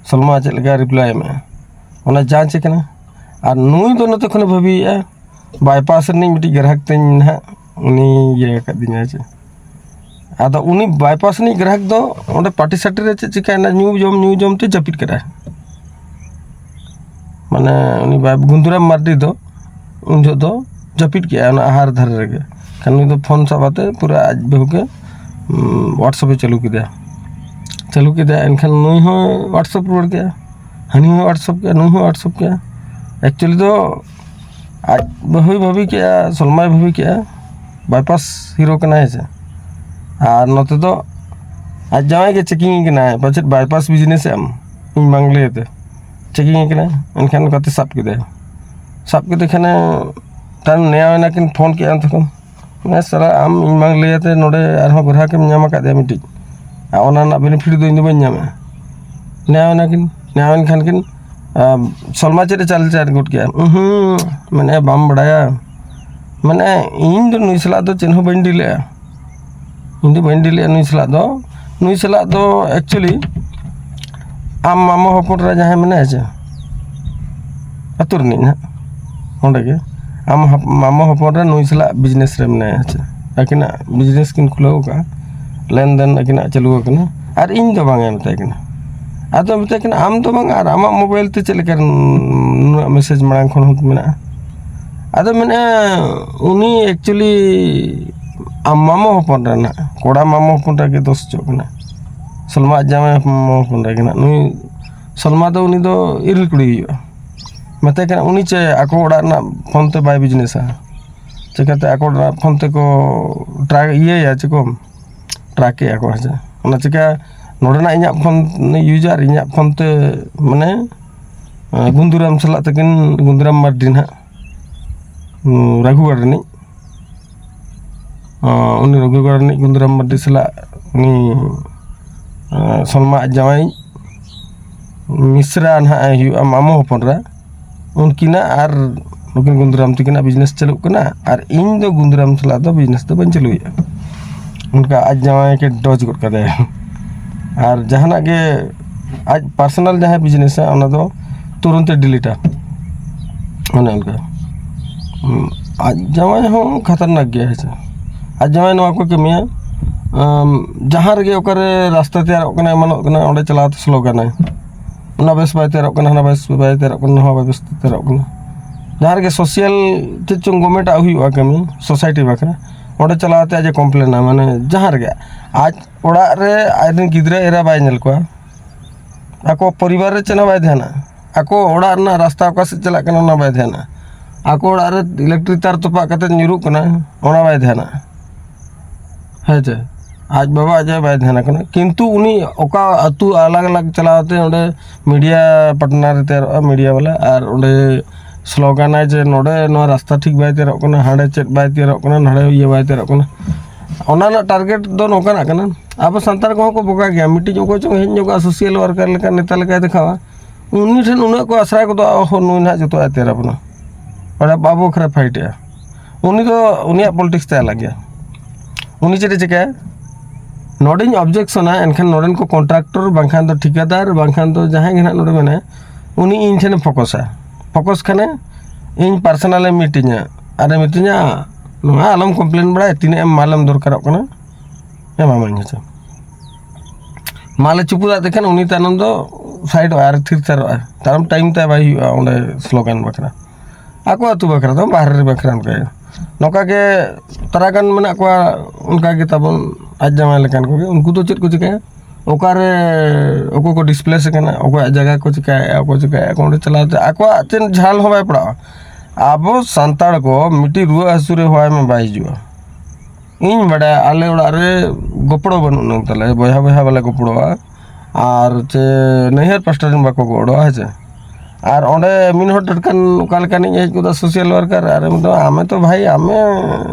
ᱥᱚᱞᱢᱟ ᱪᱮᱫ ᱞᱮᱠᱟ ᱨᱤᱯᱞᱟᱭ ᱮᱢᱮᱜᱼᱟ, ᱚᱱᱟ ᱡᱟᱸᱪ ᱠᱟᱱᱟ᱾ ᱟᱨ ᱱᱩᱭ ᱫᱚ ᱱᱚᱛᱮ ᱠᱷᱚᱱᱮ ᱵᱷᱟᱹᱵᱤᱭᱮᱜᱼᱟ, ᱵᱟᱭᱯᱟᱥ ᱨᱤᱱᱤᱡ ᱢᱤᱫᱴᱤᱡ ᱜᱨᱟᱦᱚᱠ ᱛᱤᱧ ᱱᱟᱦᱟᱜ ᱩᱱᱤ ᱤᱭᱟᱹ ᱟᱠᱟᱫᱤᱧᱟ ᱪᱮ᱾ ᱟᱫᱚ ᱩᱱᱤ ᱵᱟᱭᱯᱟᱥ ᱨᱤᱱᱤᱡ ᱜᱨᱟᱦᱚᱠ ᱫᱚ ᱚᱸᱰᱮ ᱯᱟᱴᱤ ᱥᱟᱴᱤ ᱨᱮ ᱪᱮᱫ ᱪᱤᱠᱟᱹᱭᱮᱱᱟ, ᱧᱩ ᱡᱚᱢ ᱧᱩ ᱡᱚᱢ ᱛᱮ ᱡᱟᱹᱯᱤᱫ ᱠᱮᱫᱟᱭ᱾ ᱢᱟᱱᱮ ᱩᱱᱤ ᱵᱟᱭ ᱜᱩᱱᱫᱩᱨᱟᱢ ᱢᱟᱨᱰᱤ ᱫᱚ ᱩᱱ ᱡᱚᱦᱚᱜ ᱫᱚ ᱡᱟᱹᱯᱤᱫ ᱠᱮᱜᱼᱟᱭ ᱚᱱᱟ ᱟᱦᱟᱨ ᱫᱷᱟᱨᱮ ᱨᱮᱜᱮ᱾ ᱠᱷᱟᱱ ᱱᱩᱭ ᱫᱚ ᱯᱷᱳᱱ ᱥᱟᱵ ᱠᱟᱛᱮ ᱯᱩᱨᱟᱹ ᱟᱡ ᱵᱟᱹᱦᱩ ᱜᱮ, ᱩᱢ, WhatsApp ᱮ ᱪᱟᱹᱞᱩ ᱠᱮᱫᱟ᱾ ᱪᱟᱹᱞᱩ ᱠᱮᱫᱟ, ᱮᱱᱠᱷᱟᱱ ᱱᱩᱭ ᱦᱚᱸ WhatsApp ᱨᱩᱣᱟᱹᱲ ᱠᱮᱜᱼᱟ, ᱦᱟᱹᱱᱤ ᱦᱚᱸ WhatsApp ᱠᱮᱜᱼᱟ, ᱱᱩᱭ ᱦᱚᱸ WhatsApp ᱠᱮᱜᱼᱟ᱾ ᱮᱠᱪᱩᱭᱮᱞᱤ ᱫᱚ ᱟᱡ ᱵᱟᱹᱦᱩᱭ ᱵᱷᱟᱹᱵᱤ ᱠᱮᱜᱼᱟ, ᱥᱚᱞᱢᱟᱭ ᱵᱷᱟᱹᱵᱤ ᱠᱮᱜᱼᱟ, ᱵᱟᱭᱯᱟᱥ ᱦᱤᱨᱳ ᱠᱟᱱᱟᱭ ᱥᱮ᱾ ᱟᱨ ᱱᱚᱛᱮ ᱫᱚ ᱟᱡ ᱡᱟᱶᱟᱭ ᱜᱮ ᱪᱮᱠᱤᱝ ᱠᱟᱱᱟᱭ, ᱯᱟᱪᱮᱫ ᱵᱟᱭᱯᱟᱥ ᱵᱤᱡᱽᱱᱮᱥ ᱮ ᱟᱢ, ᱤᱧ ᱵᱟᱝ ᱞᱟᱹᱭ ᱟᱛᱮ ᱪᱮᱠᱤᱝ ᱠᱟᱱᱟᱭ᱾ ᱮᱱᱠᱷᱟᱱ ᱚᱱᱠᱟᱛᱮ ᱥᱟᱵ ᱠᱮᱫᱟᱭ᱾ ᱥᱟᱵ ᱠᱮᱫᱮ ᱠᱷᱟᱱᱮ ᱛᱟᱭᱚᱢ ᱱᱮᱭᱟᱣ ᱮᱱᱟ ᱠᱤᱱ, ᱯᱷᱳᱱ ᱠᱮᱜᱼᱟ ᱛᱚᱠᱷᱚᱱ᱾ ᱢᱮ ᱥᱟᱞᱟ, ᱟᱢ ᱤᱧ ᱵᱟᱝ ᱞᱟᱹᱭ ᱟᱛᱮ ᱱᱚᱰᱮ ᱟᱨᱦᱚᱸ ᱜᱨᱟᱦᱚᱠ ᱮᱢ ᱧᱟᱢ ᱟᱠᱟᱫᱮᱭᱟ ᱢᱤᱫᱴᱤᱡ, ᱟᱨ ᱚᱱᱟ ᱨᱮᱱᱟᱜ ᱵᱮᱱᱤᱯᱷᱤᱴ ᱫᱚ ᱤᱧ ᱫᱚ ᱵᱟᱹᱧ ᱧᱟᱢᱮᱜᱼᱟ᱾ ᱱᱮᱭᱟᱣ ᱮᱱᱟ ᱠᱤᱱ, ᱱᱮᱭᱟᱣ ᱮᱱ ᱠᱷᱟᱱ ᱠᱤᱱ, ᱟᱢ, ᱥᱚᱞᱢᱟ ᱪᱮᱫ ᱮ ᱪᱟᱞ ᱪᱟᱞ ᱜᱚᱫ ᱠᱮᱜᱼᱟ? ᱩᱦᱩᱸ, ᱢᱮᱱᱮ ᱵᱟᱢ ᱵᱟᱲᱟᱭᱟ, ᱢᱟᱱᱮ ᱤᱧ ᱫᱚ ᱱᱩᱭ ᱥᱟᱞᱟᱜ ᱫᱚ ᱪᱮᱫ ᱦᱚᱸ ᱵᱟᱹᱧ ᱰᱤᱞᱮᱜᱼᱟ᱾ ᱤᱧ ᱫᱚ ᱵᱟᱹᱧ ᱰᱤᱞᱮᱜᱼᱟ ᱱᱩᱭ ᱥᱟᱞᱟᱜ ᱫᱚ᱾ ᱱᱩᱭ ᱥᱟᱞᱟᱜ ᱫᱚ ᱮᱠᱪᱩᱭᱮᱞᱤ ᱟᱢ ᱢᱟᱢᱚ ᱦᱚᱯᱚᱱ ᱨᱮ ᱡᱟᱦᱟᱸᱭ ᱢᱮᱱᱟᱭᱟ ᱪᱮ, ᱟᱹᱛᱩ ᱨᱤᱱᱤᱡ ᱱᱟᱦᱟᱜ, ᱚᱸᱰᱮ ᱜᱮ ᱟᱢ ᱦᱚᱯ-, ᱢᱟᱢᱚ ᱦᱚᱯᱚᱱ ᱨᱮ ᱱᱩᱭ ᱥᱟᱞᱟᱜ ᱵᱤᱡᱽᱱᱮᱥ ᱨᱮ ᱢᱮᱱᱟᱭᱟ ᱪᱮ, ᱟᱹᱠᱤᱱᱟᱜ ᱵᱤᱡᱽᱱᱮᱥ ᱠᱤᱱ ᱠᱷᱩᱞᱟᱹᱣ ᱟᱠᱟᱫᱼᱟ, ᱞᱮᱱᱫᱮᱱ ᱟᱹᱠᱤᱱᱟᱜ ᱪᱟᱹᱞᱩ ᱟᱠᱟᱱᱟ᱾ ᱟᱨ ᱤᱧ ᱫᱚ ᱵᱟᱝ ᱮ ᱢᱮᱛᱟᱭ ᱠᱟᱱᱟ᱾ ᱟᱫᱚ ᱢᱮᱛᱟᱭ ᱠᱟᱱᱟ, "ᱟᱢ ᱫᱚ ᱵᱟᱝ, ᱟᱨ ᱟᱢᱟᱜ ᱢᱳᱵᱟᱭᱤᱞ ᱛᱮ ᱪᱮᱫ ᱞᱮᱠᱟ ᱱᱩᱱᱟᱹᱜ ᱢᱮᱥᱮᱡᱽ ᱢᱟᱲᱟᱝ ᱠᱷᱚᱱ ᱦᱚᱸ ᱢᱮᱱᱟᱜᱼᱟ?" ᱟᱫᱚ ᱢᱮᱱᱮᱫᱼᱟ, ᱩᱱᱤ ᱮᱠᱪᱩᱭᱮᱞᱤ ᱟᱢ ᱢᱟᱢᱚ ᱦᱚᱯᱚᱱ ᱨᱮᱱᱟᱜ, ᱠᱚᱲᱟ ᱢᱟᱢᱚ ᱦᱚᱯᱚᱱ ᱨᱮᱜᱮ ᱫᱳᱥ ᱦᱚᱪᱚᱜ ᱠᱟᱱᱟ᱾ ᱥᱚᱞᱢᱟ ᱟᱡ ᱡᱟᱶᱟᱭ ᱦᱚᱯᱚᱱ ᱨᱮ ᱜᱮ ᱱᱟᱜ᱾ ᱱᱩᱭ ᱥᱚᱞᱢᱟ ᱫᱚ, ᱩᱱᱤ ᱫᱚ ᱤᱨᱤᱞ ᱠᱩᱲᱤ ᱦᱩᱭᱩᱜᱼᱟ᱾ ᱢᱮᱛᱟᱭ ᱠᱟᱱᱟ ᱩᱱᱤ ᱪᱮ ᱟᱠᱚ ᱚᱲᱟᱜ ᱨᱮᱱᱟᱜ ᱯᱷᱳᱱ ᱛᱮ ᱵᱟᱭ ᱵᱤᱡᱽᱱᱮᱥᱟ᱾ ᱪᱤᱠᱟᱹᱛᱮ ᱟᱠᱚ ᱚᱲᱟᱜ ᱨᱮᱱᱟᱜ ᱯᱷᱳᱱ ᱛᱮᱠᱚ ᱴᱨᱟᱠ ᱤᱭᱟᱹᱭᱟ, ᱪᱮᱫ ᱠᱚ ᱴᱨᱟᱠᱮᱜᱼᱟ ᱠᱚ, ᱦᱮᱸ ᱥᱮ? ᱚᱱᱟ ᱪᱤᱠᱟ ᱱᱚᱰᱮᱱᱟᱜ ᱤᱧᱟᱹᱜ ᱯᱷᱳᱱ ᱤᱭᱩᱡᱟᱨ, ᱤᱧᱟᱹᱜ ᱯᱷᱳᱱ ᱛᱮ ᱢᱟᱱᱮ, ᱟᱸ, ᱜᱩᱱᱫᱩᱨᱟᱢ ᱥᱟᱞᱟᱜ ᱛᱟᱹᱠᱤᱱ, ᱜᱩᱱᱫᱩᱨᱟᱢ ᱢᱟᱨᱰᱤ ᱱᱟᱦᱟᱜ, ᱩᱸ, ᱨᱟᱹᱜᱷᱩᱜᱟᱲ ᱨᱤᱱᱤᱡ, ᱟᱸ, ᱩᱱᱤ ᱨᱟᱹᱜᱷᱩᱜᱟᱲ ᱨᱤᱱᱤᱡ ᱜᱩᱱᱫᱩᱨᱟᱢ ᱢᱟᱨᱰᱤ ᱥᱟᱞᱟᱜ ᱩᱱᱤ, ᱟᱸ, ᱥᱚᱞᱢᱟ ᱟᱡ ᱡᱟᱶᱟᱭ ᱢᱤᱥᱨᱟ ᱱᱟᱦᱟᱜ ᱮ ᱦᱩᱭᱩᱜᱼᱟ, ᱢᱟᱢᱚ ᱦᱚᱯᱚᱱ ᱨᱮ᱾ ᱩᱱᱠᱤᱱᱟᱜ ᱟᱨ ᱱᱩᱠᱤᱱ ᱜᱩᱱᱫᱩᱨᱟᱢ ᱛᱟᱹᱠᱤᱱᱟᱜ ᱵᱤᱡᱽᱱᱮᱥ ᱪᱟᱹᱞᱩᱜ ᱠᱟᱱᱟ, ᱟᱨ ᱤᱧ ᱫᱚ ᱜᱩᱱᱫᱩᱨᱟᱢ ᱥᱟᱞᱟᱜ ᱫᱚ ᱵᱤᱡᱽᱱᱮᱥ ᱫᱚ ᱵᱟᱹᱧ ᱪᱟᱹᱞᱩᱭᱮᱫᱼᱟ᱾ ᱚᱱᱠᱟ ᱟᱡ ᱡᱟᱶᱟᱭ ᱠᱮ ᱰᱚᱡᱽ ᱜᱚᱫ ᱠᱟᱫᱮᱭᱟ᱾ ᱟᱨ ᱡᱟᱦᱟᱱᱟᱜ ᱜᱮ ᱟᱡ ᱯᱟᱨᱥᱚᱱᱟᱞ ᱡᱟᱦᱟᱸ ᱵᱤᱡᱽᱱᱮᱥᱟ, ᱚᱱᱟ ᱫᱚ ᱛᱩᱨᱟᱹᱱᱛᱮ ᱰᱤᱞᱤᱴᱟ᱾ ᱚᱱᱮ ᱚᱱᱠᱟ᱾ ᱦᱩᱸ, ᱟᱡ ᱡᱟᱶᱟᱭ ᱦᱚᱸ ᱠᱷᱟᱛᱟᱨᱱᱟᱠ ᱜᱮᱭᱟ, ᱦᱮᱸ ᱥᱮ? ᱟᱡ ᱡᱟᱶᱟᱭ ᱱᱚᱣᱟ ᱠᱚ ᱠᱟᱹᱢᱤᱭᱟ, ᱟᱢ, ᱡᱟᱦᱟᱸ ᱨᱮᱜᱮ ᱚᱠᱟᱨᱮ ᱨᱟᱥᱛᱟ ᱛᱮᱭᱟᱨᱚᱜ ᱠᱟᱱᱟ, ᱮᱢᱟᱱᱚᱜ ᱠᱟᱱᱟ, ᱚᱸᱰᱮ ᱪᱟᱞᱟᱣ ᱛᱮ ᱥᱞᱳᱜᱟᱱᱟᱭ, "ᱚᱱᱟ ᱵᱮᱥ ᱵᱟᱭ ᱛᱮᱭᱟᱨᱚᱜ ᱠᱟᱱᱟ, ᱦᱟᱱᱟ ᱵᱮᱥ ᱵᱟᱭ ᱛᱮᱭᱟᱨᱚᱜ ᱠᱟᱱᱟ, ᱱᱚᱣᱟ ᱵᱮᱥ ᱛᱮᱭᱟᱨᱚᱜ ᱠᱟᱱᱟ᱾" ᱡᱟᱦᱟᱸ ᱨᱮᱜᱮ ᱥᱳᱥᱤᱭᱟᱞ ᱪᱮᱫ ᱪᱚᱝ ᱜᱚᱵᱷᱢᱮᱱᱴ ᱟᱜ ᱦᱩᱭᱩᱜᱼᱟ ᱠᱟᱹᱢᱤ ᱥᱳᱥᱟᱭᱴᱤ ᱵᱟᱠᱷᱨᱟ, ᱚᱸᱰᱮ ᱪᱟᱞᱟᱣ ᱛᱮ ᱟᱡ ᱮ ᱠᱚᱢᱯᱞᱮᱱᱟ, ᱢᱟᱱᱮ ᱡᱟᱦᱟᱸ ᱨᱮᱜᱮ ᱟᱡ ᱚᱲᱟᱜ ᱨᱮ ᱟᱡ ᱨᱮᱱ ᱜᱤᱫᱽᱨᱟᱹ ᱮᱨᱟ ᱵᱟᱭ ᱧᱮᱞ ᱠᱚᱣᱟ, ᱟᱠᱚ ᱯᱚᱨᱤᱵᱟᱨ ᱨᱮ ᱪᱮᱫ ᱦᱚᱸ ᱵᱟᱭ ᱫᱷᱮᱭᱟᱱᱟ, ᱟᱠᱚ ᱚᱲᱟᱜ ᱨᱮᱱᱟᱜ ᱨᱟᱥᱛᱟ ᱚᱠᱟ ᱥᱮᱫ ᱪᱟᱞᱟᱜ ᱠᱟᱱᱟ ᱚᱱᱟ ᱵᱟᱭ ᱫᱷᱮᱭᱟᱱᱟ, ᱟᱠᱚ ᱚᱲᱟᱜ ᱨᱮ ᱤᱞᱮᱠᱴᱨᱤᱠ ᱛᱟᱨ ᱛᱚᱯᱟᱜ ᱠᱟᱛᱮ ᱧᱩᱨᱩᱜ ᱠᱟᱱᱟ ᱚᱱᱟ ᱵᱟᱭ ᱫᱷᱮᱭᱟᱱᱟ, ᱦᱮᱸ ᱪᱮ? ᱟᱡ ᱵᱟᱵᱟ ᱟᱡ ᱟᱭᱳ ᱵᱟᱭ ᱫᱷᱮᱭᱟᱱᱟ ᱠᱟᱱᱟ, ᱠᱤᱱᱛᱩ ᱩᱱᱤ ᱚᱠᱟ ᱟᱹᱛᱩ ᱟᱞᱟᱜᱽ ᱟᱞᱟᱜᱽ ᱪᱟᱞᱟᱣ ᱛᱮ ᱚᱸᱰᱮ ᱢᱤᱰᱤᱭᱟ ᱯᱟᱨᱴᱱᱟᱨ ᱮ ᱛᱮᱭᱟᱨᱚᱜᱼᱟ, ᱢᱤᱰᱤᱭᱟ ᱵᱟᱞᱟ, ᱟᱨ ᱚᱸᱰᱮ ᱥᱞᱳᱜᱟᱱᱟᱭ ᱡᱮ ᱱᱚᱰᱮ ᱱᱚᱣᱟ ᱨᱟᱥᱛᱟ ᱴᱷᱤᱠ ᱵᱟᱭ ᱛᱮᱭᱟᱨᱚᱜ ᱠᱟᱱᱟ, ᱦᱟᱸᱰᱮ ᱪᱮᱫ ᱵᱟᱭ ᱛᱮᱭᱟᱨᱚᱜ ᱠᱟᱱᱟ, ᱱᱟᱰᱮ ᱤᱭᱟᱹ ᱵᱟᱭ ᱛᱮᱭᱟᱨᱚᱜ ᱠᱟᱱᱟ᱾ ᱚᱱᱟ ᱨᱮᱱᱟᱜ ᱴᱟᱨᱜᱮᱴ ᱫᱚ ᱱᱚᱝᱠᱟᱱᱟᱜ ᱠᱟᱱᱟ, ᱟᱵᱚ ᱥᱟᱱᱛᱟᱲ ᱠᱚᱦᱚᱸ ᱠᱚ ᱵᱚᱠᱟ ᱜᱮᱭᱟ᱾ ᱢᱤᱫᱴᱤᱡ ᱚᱠᱚᱭ ᱪᱚᱝ ᱦᱮᱡ ᱧᱚᱜᱚᱜᱼᱟ, ᱥᱳᱥᱤᱭᱟᱞ ᱣᱟᱨᱠᱟᱨ ᱞᱮᱠᱟ, ᱱᱮᱛᱟ ᱞᱮᱠᱟᱭ ᱫᱮᱠᱷᱟᱣᱟ, ᱩᱱᱤ ᱴᱷᱮᱱ ᱩᱱᱟᱹᱜ ᱠᱚ ᱟᱥᱨᱟᱭ ᱜᱚᱫᱚᱜᱼᱟ, "ᱚᱦᱚ, ᱱᱩᱭ ᱱᱟᱦᱟᱜ ᱡᱚᱛᱚᱣᱟᱜ ᱮ ᱛᱮᱭᱟᱨ ᱟᱵᱚᱱᱟ, ᱚᱸᱰᱮ ᱟᱵᱚ ᱵᱟᱠᱷᱨᱟ ᱯᱷᱟᱭᱤᱴᱮᱜᱼᱟ᱾" ᱩᱱᱤ ᱫᱚ ᱩᱱᱤᱭᱟᱜ ᱯᱚᱞᱤᱴᱤᱠᱥ ᱛᱟᱭ ᱟᱞᱟᱜ ᱜᱮᱭᱟ᱾ ᱩᱱᱤ ᱪᱮᱫ ᱮ ᱪᱤᱠᱟᱹᱭᱟ? ᱱᱚᱰᱮᱧ ᱚᱵᱡᱮᱠᱥᱚᱱᱟ, ᱮᱱᱠᱷᱟᱱ ᱱᱚᱰᱮᱱ ᱠᱚ ᱠᱚᱱᱴᱨᱟᱠᱴᱚᱨ ᱵᱟᱝᱠᱷᱟᱱ ᱫᱚ ᱴᱷᱤᱠᱟᱹᱫᱟᱨ ᱵᱟᱝᱠᱷᱟᱱ ᱫᱚ ᱡᱟᱦᱟᱸᱭ ᱜᱮ ᱱᱟᱦᱟᱜ ᱱᱚᱰᱮ ᱢᱮᱱᱟᱭᱟ, ᱩᱱᱤ ᱤᱧ ᱴᱷᱮᱱᱮ ᱯᱷᱳᱠᱚᱥᱟ᱾ ᱯᱷᱳᱠᱚᱥ ᱠᱷᱟᱱᱮ ᱤᱧ ᱯᱟᱨᱥᱚᱱᱟᱞᱮ ᱢᱤᱴᱤᱧᱟ ᱟᱨᱮ ᱢᱤᱛᱟᱹᱧᱟ, "ᱱᱚᱣᱟ ᱟᱞᱚᱢ ᱠᱚᱢᱯᱞᱮᱱ ᱵᱟᱲᱟᱭᱟ, ᱛᱤᱱᱟᱹᱜ ᱮᱢ ᱢᱟᱞᱮᱢ ᱫᱚᱨᱠᱟᱨᱚᱜ ᱠᱟᱱᱟ, ᱮᱢᱟᱢᱟᱹᱧ ᱦᱮᱸᱥᱮ?" ᱢᱟᱞᱮ ᱪᱩᱯᱩᱫᱟᱜ ᱛᱮᱠᱷᱟᱱ ᱩᱱᱤ ᱛᱟᱭᱱᱚᱢ ᱫᱚ ᱥᱟᱭᱤᱰᱚᱜᱼᱟᱭ ᱟᱨ ᱛᱷᱤᱨ ᱛᱷᱟᱨᱚᱜᱼᱟᱭ᱾ ᱛᱟᱭᱱᱚᱢ ᱴᱟᱭᱤᱢ ᱛᱟᱭ ᱵᱟᱭ ᱦᱩᱭᱩᱜᱼᱟ ᱚᱸᱰᱮ ᱥᱞᱳᱜᱟᱱ ᱵᱟᱠᱷᱨᱟ᱾ ᱟᱠᱚ ᱟᱹᱛᱩ ᱵᱟᱠᱷᱨᱟ ᱫᱚ, ᱵᱟᱦᱨᱮ ᱨᱮ ᱵᱟᱠᱷᱨᱟ ᱚᱱᱠᱟ ᱜᱮ᱾ ᱱᱚᱝᱠᱟ ᱜᱮ ᱛᱟᱨᱟ ᱜᱟᱱ ᱢᱮᱱᱟᱜ ᱠᱚᱣᱟ, ᱚᱱᱠᱟ ᱜᱮ ᱛᱟᱵᱚᱱ ᱟᱡ ᱡᱟᱶᱟᱭ ᱞᱮᱠᱟᱱ ᱠᱚᱜᱮ᱾ ᱩᱱᱠᱩ ᱫᱚ ᱪᱮᱫ ᱠᱚ ᱪᱤᱠᱟᱹᱭᱟ? ᱚᱠᱟᱨᱮ ᱚᱠᱚᱭ ᱠᱚ ᱰᱤᱥᱯᱞᱮᱥ ᱟᱠᱟᱱᱟ, ᱚᱠᱚᱭᱟᱜ ᱡᱟᱭᱜᱟ ᱠᱚ ᱪᱤᱠᱟᱹᱭᱮᱫᱼᱟ, ᱚᱠᱚᱭ ᱪᱤᱠᱟᱹᱭᱮᱫᱼᱟ, ᱚᱸᱰᱮ ᱪᱟᱞᱟᱣ ᱛᱮ ᱟᱠᱚᱣᱟᱜ ᱪᱮᱫ ᱡᱷᱟᱞ ᱦᱚᱸ ᱵᱟᱭ ᱯᱟᱲᱟᱜᱼᱟ᱾ ᱟᱵᱚ ᱥᱟᱱᱛᱟᱲ ᱠᱚ ᱢᱤᱫᱴᱤᱡ ᱨᱩᱣᱟᱹ ᱦᱟᱹᱥᱩ ᱨᱮ ᱦᱚᱦᱚᱭ ᱢᱮ, ᱵᱟᱭ ᱦᱤᱡᱩᱜᱼᱟ᱾ ᱤᱧ ᱵᱟᱰᱟᱭᱟ, ᱟᱞᱮ ᱚᱲᱟᱜ ᱨᱮ ᱜᱚᱯᱲᱚ ᱵᱟᱹᱱᱩᱜ ᱱᱟᱝ ᱛᱟᱞᱮ, ᱵᱚᱭᱦᱟ ᱵᱚᱭᱦᱟ ᱵᱟᱞᱮ ᱜᱚᱯᱲᱚᱜᱼᱟ, ᱟᱨ ᱪᱮ ᱱᱟᱹᱭᱦᱟᱹᱨ ᱯᱟᱥᱴᱟ ᱨᱮᱱ ᱵᱟᱠᱚ ᱜᱚᱲᱚᱜᱼᱟ, ᱦᱮᱸ ᱪᱮ᱾ ᱟᱨ ᱚᱸᱰᱮ ᱢᱤᱫ ᱦᱚᱲ ᱴᱟᱴᱠᱟᱱ ᱚᱠᱟ ᱞᱮᱠᱟᱱᱤᱡ ᱦᱮᱡ ᱜᱚᱫᱚᱜᱼᱟ, ᱥᱳᱥᱟᱞ ᱣᱟᱨᱠᱟᱨ, ᱟᱨ ᱢᱮᱱᱫᱟ, "ᱟᱢᱮ ᱛᱚ ᱵᱷᱟᱭ, ᱟᱢᱮ,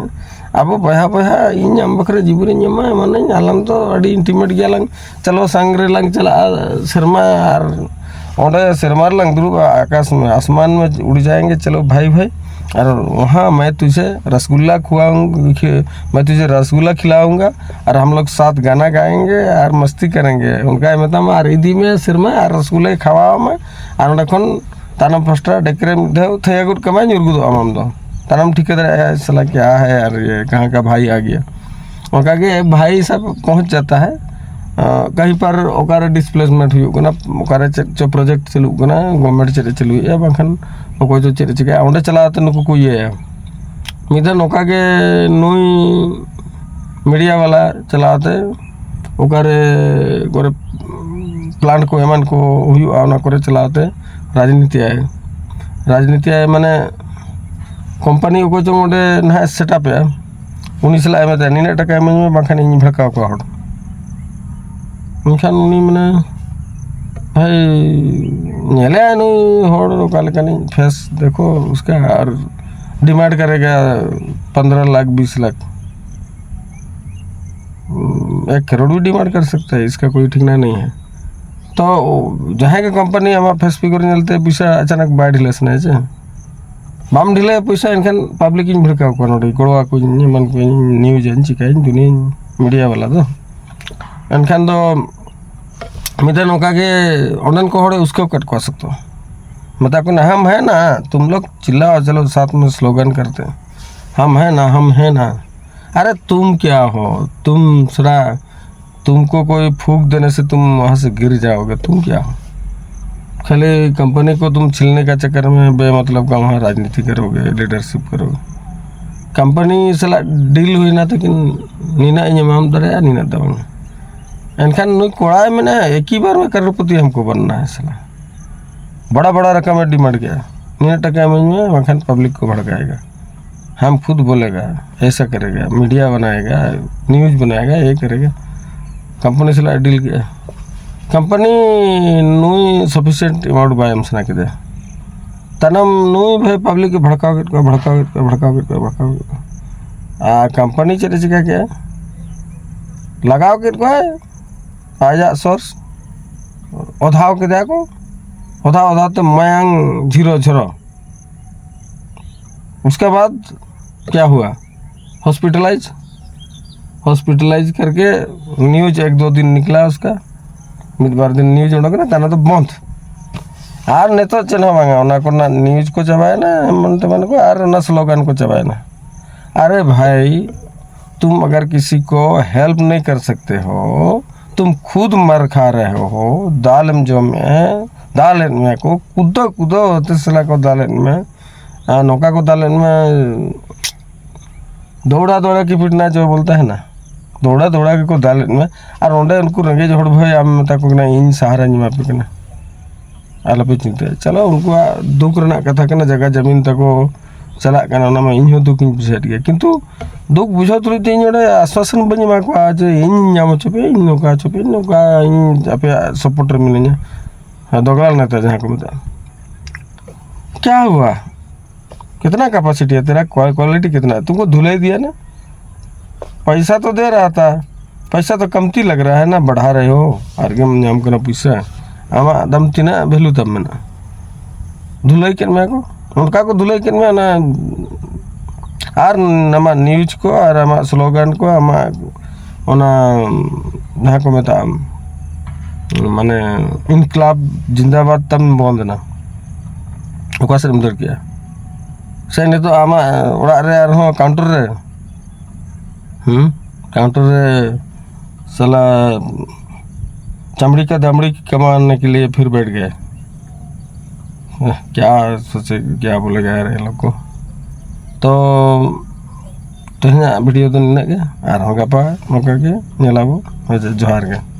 ᱟᱵᱚ ᱵᱚᱭᱦᱟ ᱵᱚᱭᱦᱟ, ᱤᱧ ᱟᱢ ᱵᱟᱠᱷᱨᱟ ᱡᱤᱵᱚᱱᱤᱧ ᱮᱢᱟ, ᱢᱟᱱᱮ ᱟᱞᱟᱝ ᱫᱚ ᱟᱹᱰᱤ ᱤᱱᱴᱤᱢᱮᱴ ᱜᱮᱭᱟᱞᱟᱝ, ᱪᱚᱞᱚ ᱥᱟᱝ ᱨᱮᱞᱟᱝ ᱪᱟᱞᱟᱜᱼᱟ ᱥᱮᱨᱢᱟ, ᱟᱨ ᱚᱸᱰᱮ ᱥᱮᱨᱢᱟ ᱨᱮᱞᱟᱝ ᱫᱩᱲᱩᱵᱼᱟ, ᱟᱠᱟᱥ ᱢᱮ ᱟᱥᱢᱟᱱ ᱢᱮ ᱩᱲ ᱡᱟᱭᱮᱝᱜᱮ, ᱪᱚᱞᱚ ᱵᱷᱟᱭ ᱵᱷᱟᱭ, ᱟᱨ ᱣᱟᱦᱟᱸ ᱢᱮ ᱛᱩᱡᱷᱮ ᱨᱚᱥᱜᱩᱞᱞᱟ ᱠᱷᱩᱣᱟऊᱸᱜ, मैं तुझे रसगुल्ला खिलाऊंगा, और हम लोग साथ गाना गाएंगे और मस्ती करेंगे", ᱚᱱᱠᱟᱭ ᱢᱮᱛᱟᱢᱟ, ᱟᱨ ᱤᱫᱤ ᱢᱮ ᱥᱮᱨᱢᱟ, ᱟᱨ ᱨᱚᱥᱜᱩᱞᱞᱟᱭ ᱠᱷᱟᱣᱟᱣ ᱟᱢᱟ, ᱟᱨ ᱚᱸᱰᱮ ᱠᱷᱚᱱ ᱛᱟᱭᱱᱚᱢ ᱯᱟᱥᱴᱟ ᱰᱮᱠ ᱨᱮ ᱢᱤᱫ ᱫᱷᱟᱣ ᱛᱷᱮᱭᱟ ᱜᱚᱫ ᱠᱟᱢᱟᱭ, ᱧᱩᱨ ᱜᱚᱫᱚᱜ ᱟᱢ ᱟᱢ ᱫᱚ᱾ ᱛᱟᱭᱱᱚᱢ ᱴᱷᱤᱠᱟᱹ ᱫᱟᱲᱮᱭᱟᱜᱼᱟ, "ᱥᱟᱞᱟ ᱠᱭᱟ ᱦᱟᱭ ᱭᱟᱨ, ᱭᱮ ᱠᱟᱦᱟᱸ ᱠᱟ ᱵᱷᱟᱭ ᱟ ᱜᱮᱭᱟ", ᱚᱱᱠᱟ ᱜᱮ ᱵᱷᱟᱭ ᱥᱟᱵ ᱯᱚᱦᱚᱸᱪ ᱡᱟᱛᱟ ᱦᱟᱭ᱾ ᱠᱟᱹᱦᱤ ᱯᱟᱨ ᱚᱠᱟᱨᱮ ᱰᱤᱥᱯᱞᱮᱥᱢᱮᱱᱴ ᱦᱩᱭᱩᱜ ᱠᱟᱱᱟ, ᱚᱠᱟᱨᱮ ᱪᱮᱫ ᱪᱚ ᱯᱨᱚᱡᱮᱠᱴ ᱪᱟᱹᱞᱩᱜ ᱠᱟᱱᱟ, ᱜᱚᱵᱷᱢᱮᱱᱴ ᱪᱮᱫ ᱮ ᱪᱟᱹᱞᱩᱭᱮᱫᱼᱟ, ᱵᱟᱝᱠᱷᱟᱱ ᱚᱠᱚᱭ ᱪᱚ ᱪᱮᱫ ᱮ ᱪᱤᱠᱟᱹᱭᱟ, ᱚᱸᱰᱮ ᱪᱟᱞᱟᱣ ᱠᱟᱛᱮ ᱱᱩᱠᱩ ᱠᱚ ᱤᱭᱟᱹᱭᱟ᱾ ᱢᱤᱫ ᱫᱷᱟᱣ ᱱᱚᱝᱠᱟ ᱜᱮ ᱱᱩᱭ ᱢᱤᱰᱤᱭᱟ ᱵᱟᱞᱟ ᱪᱟᱞᱟᱣ ᱠᱟᱛᱮ ᱚᱠᱟᱨᱮ ᱠᱚᱨᱮ ᱯᱞᱟᱱᱴ ᱠᱚ ᱮᱢᱟᱱ ᱠᱚ ᱦᱩᱭᱩᱜᱼᱟ, ᱚᱱᱟ ᱠᱚᱨᱮ ᱪᱟᱞᱟᱣ ᱠᱟᱛᱮ ᱨᱟᱡᱽᱱᱤᱛᱤᱭᱟᱭ᱾ ᱨᱟᱡᱽᱱᱤᱛᱤᱭᱟᱭ ᱢᱟᱱᱮ ᱠᱳᱢᱯᱟᱱᱤ ᱚᱠᱚᱭ ᱪᱚᱝ ᱚᱸᱰᱮ ᱱᱟᱦᱟᱜ ᱥᱮᱴᱟᱯᱮᱜᱼᱟ, ᱩᱱᱤ ᱥᱟᱞᱟᱜ ᱮ ᱢᱮᱛᱟᱭᱟ, "ᱱᱤᱱᱟᱹᱜ ᱴᱟᱠᱟ ᱤᱢᱟᱹᱧ ᱢᱮ, ᱵᱟᱝᱠᱷᱟᱱ ᱤᱧ ᱵᱷᱟᱲᱠᱟᱣ ᱠᱚᱣᱟ ᱦᱚᱲ᱾" ᱢᱮᱱᱠᱷᱟᱱ ᱩᱱᱤ ᱢᱟᱱᱮ ᱵᱷᱟᱭ ᱧᱮᱞᱮᱭᱟᱭ ᱱᱩᱭ ᱦᱚᱲ ᱚᱠᱟ ᱞᱮᱠᱟᱱᱤᱡ ᱯᱷᱮᱥ ᱫᱮᱠᱷᱚ ᱩᱥᱠᱟ, ᱟᱨ ᱰᱤᱢᱟᱱᱰ ᱠᱟᱨᱮᱜᱟ ᱯᱚᱱᱫᱽᱨᱚ ᱞᱟᱠᱷ, ᱵᱤᱥ ᱞᱟᱠᱷ, ᱮᱠ ᱠᱟᱨᱳᱲ ᱵᱷᱤ ᱰᱤᱢᱟᱱᱰ ᱠᱟᱨ ᱥᱟᱠᱛᱟ ᱦᱟᱭ, ᱤᱥᱠᱟ ᱠᱳᱭ ᱴᱷᱤᱠᱱᱟ ᱱᱟᱦᱤ ᱦᱟᱭ᱾ ᱛᱚ ᱡᱟᱦᱟᱸᱭ ᱜᱮ ᱠᱳᱢᱯᱟᱱᱤ ᱟᱢᱟᱜ ᱯᱷᱮᱥ ᱯᱷᱤᱜᱚᱨ ᱧᱮᱞᱛᱮ ᱯᱚᱭᱥᱟ ᱟᱪᱟᱱᱟᱠ ᱵᱟᱭ ᱰᱷᱤᱞᱟᱹ ᱥᱟᱱᱟᱭᱟ ᱪᱮ, ᱵᱟᱢ ᱰᱷᱤᱞᱟᱹᱭᱟ ᱯᱚᱭᱥᱟ, ᱮᱱᱠᱷᱟᱱ ᱯᱟᱵᱽᱞᱤᱠ ᱤᱧ ᱵᱷᱤᱲᱠᱟᱹᱣ ᱠᱚᱣᱟ, ᱱᱚᱰᱮ ᱜᱚᱲᱚ ᱟᱠᱚᱧ, ᱮᱢᱟᱱ ᱠᱚᱣᱟᱧ, ᱱᱤᱭᱩᱡᱟᱹᱧ, ᱪᱤᱠᱟᱹᱭᱟᱹᱧ ᱫᱩᱱᱤᱭᱟᱹᱧ ᱢᱤᱰᱤᱭᱟ ᱵᱟᱞᱟ ᱫᱚ᱾ ᱮᱱᱠᱷᱟᱱ ᱫᱚ ᱢᱤᱫ ᱫᱷᱟᱣ ᱱᱚᱝᱠᱟ ᱜᱮ ᱚᱸᱰᱮᱱ ᱠᱚ ᱦᱚᱲᱮ ᱩᱥᱠᱟᱹᱣ ᱠᱮᱫ ᱠᱚᱣᱟ ᱥᱚᱠᱛᱚ᱾ ᱢᱮᱛᱟ ᱠᱚ ᱠᱟᱱᱟ, "हम है ना, तुम लोग चिल्लाओ, चलो साथ में स्लोगन करते हैं, हम है ना, हम है ना।" अरे तुम क्या हो, तुम सरा तुमको कोई फूंक देने से तुम वहां से गिर जाओगे, तुम क्या हो? खाली कंपनी को तुम छीलने का चक्कर में बेमतलब का वहाँ राजनीति करोगे, लीडरशिप करोगे। कंपनी साला डील हुई ना, लेकिन नीना ᱤᱧ ᱮᱢᱟᱢ ᱫᱟᱲᱮᱭᱟᱜᱼᱟ, ᱱᱤᱱᱟᱹᱜ ᱫᱚ ᱵᱟᱝ᱾ ᱮᱱᱠᱷᱟᱱ ᱱᱩᱭ ᱠᱚᱲᱟᱭ ᱢᱮᱱᱟ, "ᱮᱠᱤ ᱵᱟᱨ ᱢᱮ ᱠᱟᱨᱳᱲᱯᱚᱛᱤ ᱦᱟᱢᱠᱳ ᱵᱟᱱᱱᱟ ᱦᱮ ᱥᱟᱞᱟ, ᱵᱟᱲᱟ ᱵᱟᱲᱟ ᱨᱟᱠᱟᱢ ᱮ ᱰᱤᱢᱟᱱᱰ ᱠᱮᱜᱼᱟ, ᱱᱤᱱᱟᱹᱜ ᱴᱟᱠᱟ ᱮᱢᱟᱹᱧ ᱢᱮ, ᱵᱟᱝᱠᱷᱟᱱ ᱯᱟᱵᱽᱞᱤᱠ ᱠᱚ ᱵᱷᱟᱲᱠᱟᱭᱮᱜᱟ, ᱦᱟᱢ ᱠᱷᱩᱫ ᱵᱚᱞᱮᱜᱟ, ᱮᱥᱟ ᱠᱟᱨᱮᱜᱟ, ᱢᱤᱰᱤᱭᱟ ᱵᱟᱱᱟᱭᱮᱜᱟ, ᱱᱤᱭᱩᱡᱽ ᱵᱟᱱᱟᱭᱮᱜᱟ, ᱭᱮ ᱠᱟᱨᱮᱜᱟ, ᱠᱳᱢᱯᱟᱱᱤ ᱥᱟᱞᱟᱜ ᱰᱤᱞ ᱠᱮᱜᱼᱟ, ᱠᱳᱢᱯᱟᱱᱤ ᱱᱩᱭ ᱥᱟᱯᱷᱤᱥᱤᱭᱮᱱᱴ ᱮᱢᱟᱣᱩᱱᱴ ᱵᱟᱭ ᱮᱢ ᱥᱟᱱᱟ ᱠᱮᱫᱮᱭᱟ, ᱛᱟᱭᱱᱚᱢ ᱱᱩᱭ ᱵᱷᱟᱭ ᱯᱟᱵᱽᱞᱤᱠ ᱮ ᱵᱷᱟᱲᱠᱟᱣ ᱠᱮᱫ ᱠᱚᱣᱟ, ᱵᱷᱟᱲᱠᱟᱣ ᱠᱮᱫ ᱠᱚᱣᱟ, ᱵᱷᱟᱲᱠᱟᱣ ᱠᱮᱫ ᱠᱚᱣᱟ, ᱵᱷᱟᱲᱠᱟᱣ ᱠᱮᱫ ᱠᱚᱣᱟ᱾ ᱟᱨ ᱠᱳᱢᱯᱟᱱᱤ ᱪᱮᱫ ᱮ ᱪᱤᱠᱟ ᱠᱮᱜᱼᱟ? ᱞᱟᱜᱟᱣ ᱠᱮᱫ ᱠᱚᱣᱟᱭ ᱟᱡᱟᱜ ᱥᱳᱨᱥ, ᱚᱫᱷᱟᱣ ᱠᱮᱫᱮᱭᱟ ᱠᱚ, ᱚᱫᱷᱟᱣ ᱚᱫᱷᱟᱣ ᱛᱮ ᱢᱟᱭᱟᱝ ᱡᱷᱤᱨᱚ ᱡᱷᱚᱨᱚ᱾ उसके बाद क्या हुआ? हॉस्पिटलाइज, हॉस्पिटलाइज करके न्यूज एक दो दिन निकला उसका, ᱢᱤᱫ ᱵᱟᱨ ᱫᱤᱱ ᱱᱤᱭᱩᱡᱽ ᱚᱰᱚᱠ ᱮᱱᱟ, ᱛᱟᱭᱱᱚᱢ ᱫᱚ ᱵᱚᱱᱫᱷ᱾ ᱟᱨ ᱱᱤᱛᱚᱜ ᱪᱮᱫ ᱦᱚᱸ ᱵᱟᱝᱟ, ᱚᱱᱟ ᱠᱚᱨᱮᱱᱟᱜ ᱱᱤᱭᱩᱡᱽ ᱠᱚ ᱪᱟᱵᱟᱭᱮᱱᱟ, ᱮᱢᱟᱱ ᱛᱮᱢᱟᱱ ᱠᱚ, ᱟᱨ ᱚᱱᱟ ᱥᱞᱳᱜᱟᱱ ᱠᱚ ᱪᱟᱵᱟᱭᱮᱱᱟ᱾ अरे भाई, तुम अगर किसी को हेल्प नहीं कर सकते हो, तुम खुद मर खा रहे हो, ᱫᱟᱞᱮᱢ ᱡᱚᱢᱮᱫᱼᱟ, ᱫᱟᱞᱮᱫ ᱢᱮᱭᱟ ᱠᱚ, ᱠᱩᱫᱟᱹ ᱠᱩᱫᱟᱹ ᱛᱮ ᱥᱟᱞᱟ ᱠᱚ ᱫᱟᱞᱮᱫ ᱢᱮ, ᱟᱨ ᱱᱚᱝᱠᱟ ᱠᱚ ᱫᱟᱞᱮᱫ ᱢᱮ, ᱫᱚᱣᱲᱟ ᱫᱚᱣᱲᱟ ᱠᱤ ᱯᱤᱴᱱᱟ ᱡᱚ ᱵᱚᱞᱛᱟ ᱦᱮ ᱱᱟ, ᱫᱚᱣᱲᱟ ᱫᱚᱣᱲᱟ ᱜᱮᱠᱚ ᱫᱟᱞᱮᱫ ᱢᱮ᱾ ᱟᱨ ᱚᱸᱰᱮ ᱩᱱᱠᱩ ᱨᱮᱸᱜᱮᱡ ᱦᱚᱲ ᱵᱷᱟᱹᱭ, ᱟᱢ ᱢᱮᱛᱟ ᱠᱚ ᱠᱟᱱᱟ, "ᱤᱧ ᱥᱟᱦᱟᱨᱟᱧ ᱮᱢᱟ ᱯᱮ ᱠᱟᱱᱟ, ᱟᱞᱚᱯᱮ ᱪᱤᱱᱛᱟᱹᱭᱟ᱾" ᱪᱚᱞᱚ, ᱩᱱᱠᱩᱣᱟᱜ ᱫᱩᱠ ᱨᱮᱱᱟᱜ ᱠᱟᱛᱷᱟ ᱠᱟᱱᱟ, ᱡᱟᱭᱜᱟ ᱡᱟᱢᱤᱱ ᱛᱟᱠᱚ ᱪᱟᱞᱟᱜ ᱠᱟᱱᱟ, ᱚᱱᱟ ᱢᱟ ᱤᱧ ᱦᱚᱸ ᱫᱩᱠ ᱤᱧ ᱵᱩᱡᱷᱟᱹᱣᱮᱫ ᱜᱮᱭᱟ, ᱠᱤᱱᱛᱩ ᱫᱩᱠ ᱵᱩᱡᱷᱟᱹᱣ ᱛᱩᱞᱩᱡ ᱛᱮ ᱤᱧ ᱚᱸᱰᱮ ᱟᱥᱣᱟᱥᱚᱱ ᱵᱟᱹᱧ ᱮᱢᱟ ᱠᱚᱣᱟ ᱡᱮ ᱤᱧ ᱧᱟᱢ ᱦᱚᱪᱚ ᱯᱮᱭᱟ, ᱤᱧ ᱱᱚᱝᱠᱟ ᱦᱚᱪᱚ ᱯᱮᱭᱟ, ᱤᱧ ᱱᱚᱝᱠᱟ, ᱤᱧ ᱟᱯᱮᱭᱟᱜ ᱥᱟᱯᱳᱨᱴ ᱨᱮ ᱢᱤᱱᱟᱹᱧᱟ᱾ ᱦᱮᱸ, ᱫᱚᱜᱽᱞᱟ ᱱᱮᱛᱟ ᱡᱟᱦᱟᱸ ᱠᱚ ᱢᱮᱛᱟᱜᱼᱟ, ᱠᱭᱟ ᱦᱩᱣᱟ? कितना कैपेसिटी है तेरा? क्वा-, क्वालिटी कितना है? तुमको धुलाई दिया ना, पैसा तो दे रहा था, पैसा तो कमती लग रहा है ना, बढ़ा रहे हो, ᱟᱨᱜᱮᱢ ᱧᱟᱢ ᱠᱟᱱᱟ ᱯᱩᱭᱥᱟᱹ, ᱟᱢᱟᱜ ᱫᱟᱢ ᱛᱤᱱᱟᱹᱜ ᱵᱷᱮᱞᱩ ᱛᱟᱢ ᱢᱮᱱᱟᱜᱼᱟ? ᱫᱷᱩᱞᱟᱹᱭ ᱠᱮᱫ ᱢᱮᱭᱟ ᱠᱚ, ᱚᱱᱠᱟ ᱠᱚ ᱫᱷᱩᱞᱟᱹᱭ ᱠᱮᱫ ᱢᱮᱭᱟ᱾ ᱚᱱᱟ ᱟᱨ ᱟᱢᱟᱜ ᱱᱤᱭᱩᱡᱽ ᱠᱚ ᱟᱨ ᱟᱢᱟᱜ ᱥᱞᱳᱜᱟᱱ ᱠᱚ, ᱟᱢᱟᱜ ᱚᱱᱟ ᱡᱟᱦᱟᱸ ᱠᱚ ᱢᱮᱛᱟᱜᱼᱟ, ᱢᱟᱱᱮ, ᱤᱱᱠᱞᱟᱵᱽ ᱡᱤᱱᱫᱟᱵᱟᱫᱽ ᱛᱟᱢ ᱵᱚᱱᱫ ᱮᱱᱟ, ᱚᱠᱟ ᱥᱮᱫ ᱮᱢ ᱫᱟᱹᱲ ᱠᱮᱜᱼᱟ? ᱥᱮ ᱱᱤᱛᱚᱜ ᱟᱢᱟᱜ ᱚᱲᱟᱜ ᱨᱮ ᱟᱨᱦᱚᱸ ᱠᱟᱣᱩᱱᱴᱟᱨ ᱨᱮ, ᱦᱩᱸ, ᱠᱟᱣᱩᱱᱴᱟᱨ ᱨᱮ ᱥᱟᱞᱟ ᱪᱟᱢᱲᱤ ᱠᱟ ᱫᱟᱢᱲᱤ ᱠᱟᱢᱟᱱᱮ ᱠᱮ ᱞᱤᱭᱮ ᱯᱷᱤᱨ ᱵᱮᱴᱷ ᱜᱮ᱾ ᱦᱮᱸ, ᱠᱭᱟ ᱥᱳᱪᱮ, ᱠᱭᱟ ᱵᱚᱞᱮᱜᱟ ᱭᱟᱨ ᱤᱱ ᱞᱳᱜ ᱠᱚ᱾ ᱛᱚ ᱛᱮᱦᱮᱧᱟᱜ ᱵᱷᱤᱰᱤᱭᱳ ᱫᱚ ᱱᱤᱱᱟᱹᱜ ᱜᱮ, ᱟᱨᱦᱚᱸ ᱜᱟᱯᱟ ᱱᱚᱝᱠᱟ ᱜᱮ ᱧᱮᱞᱟᱵᱚ᱾ ᱦᱳᱭ, ᱡᱚᱦᱟᱨ ᱜᱮ᱾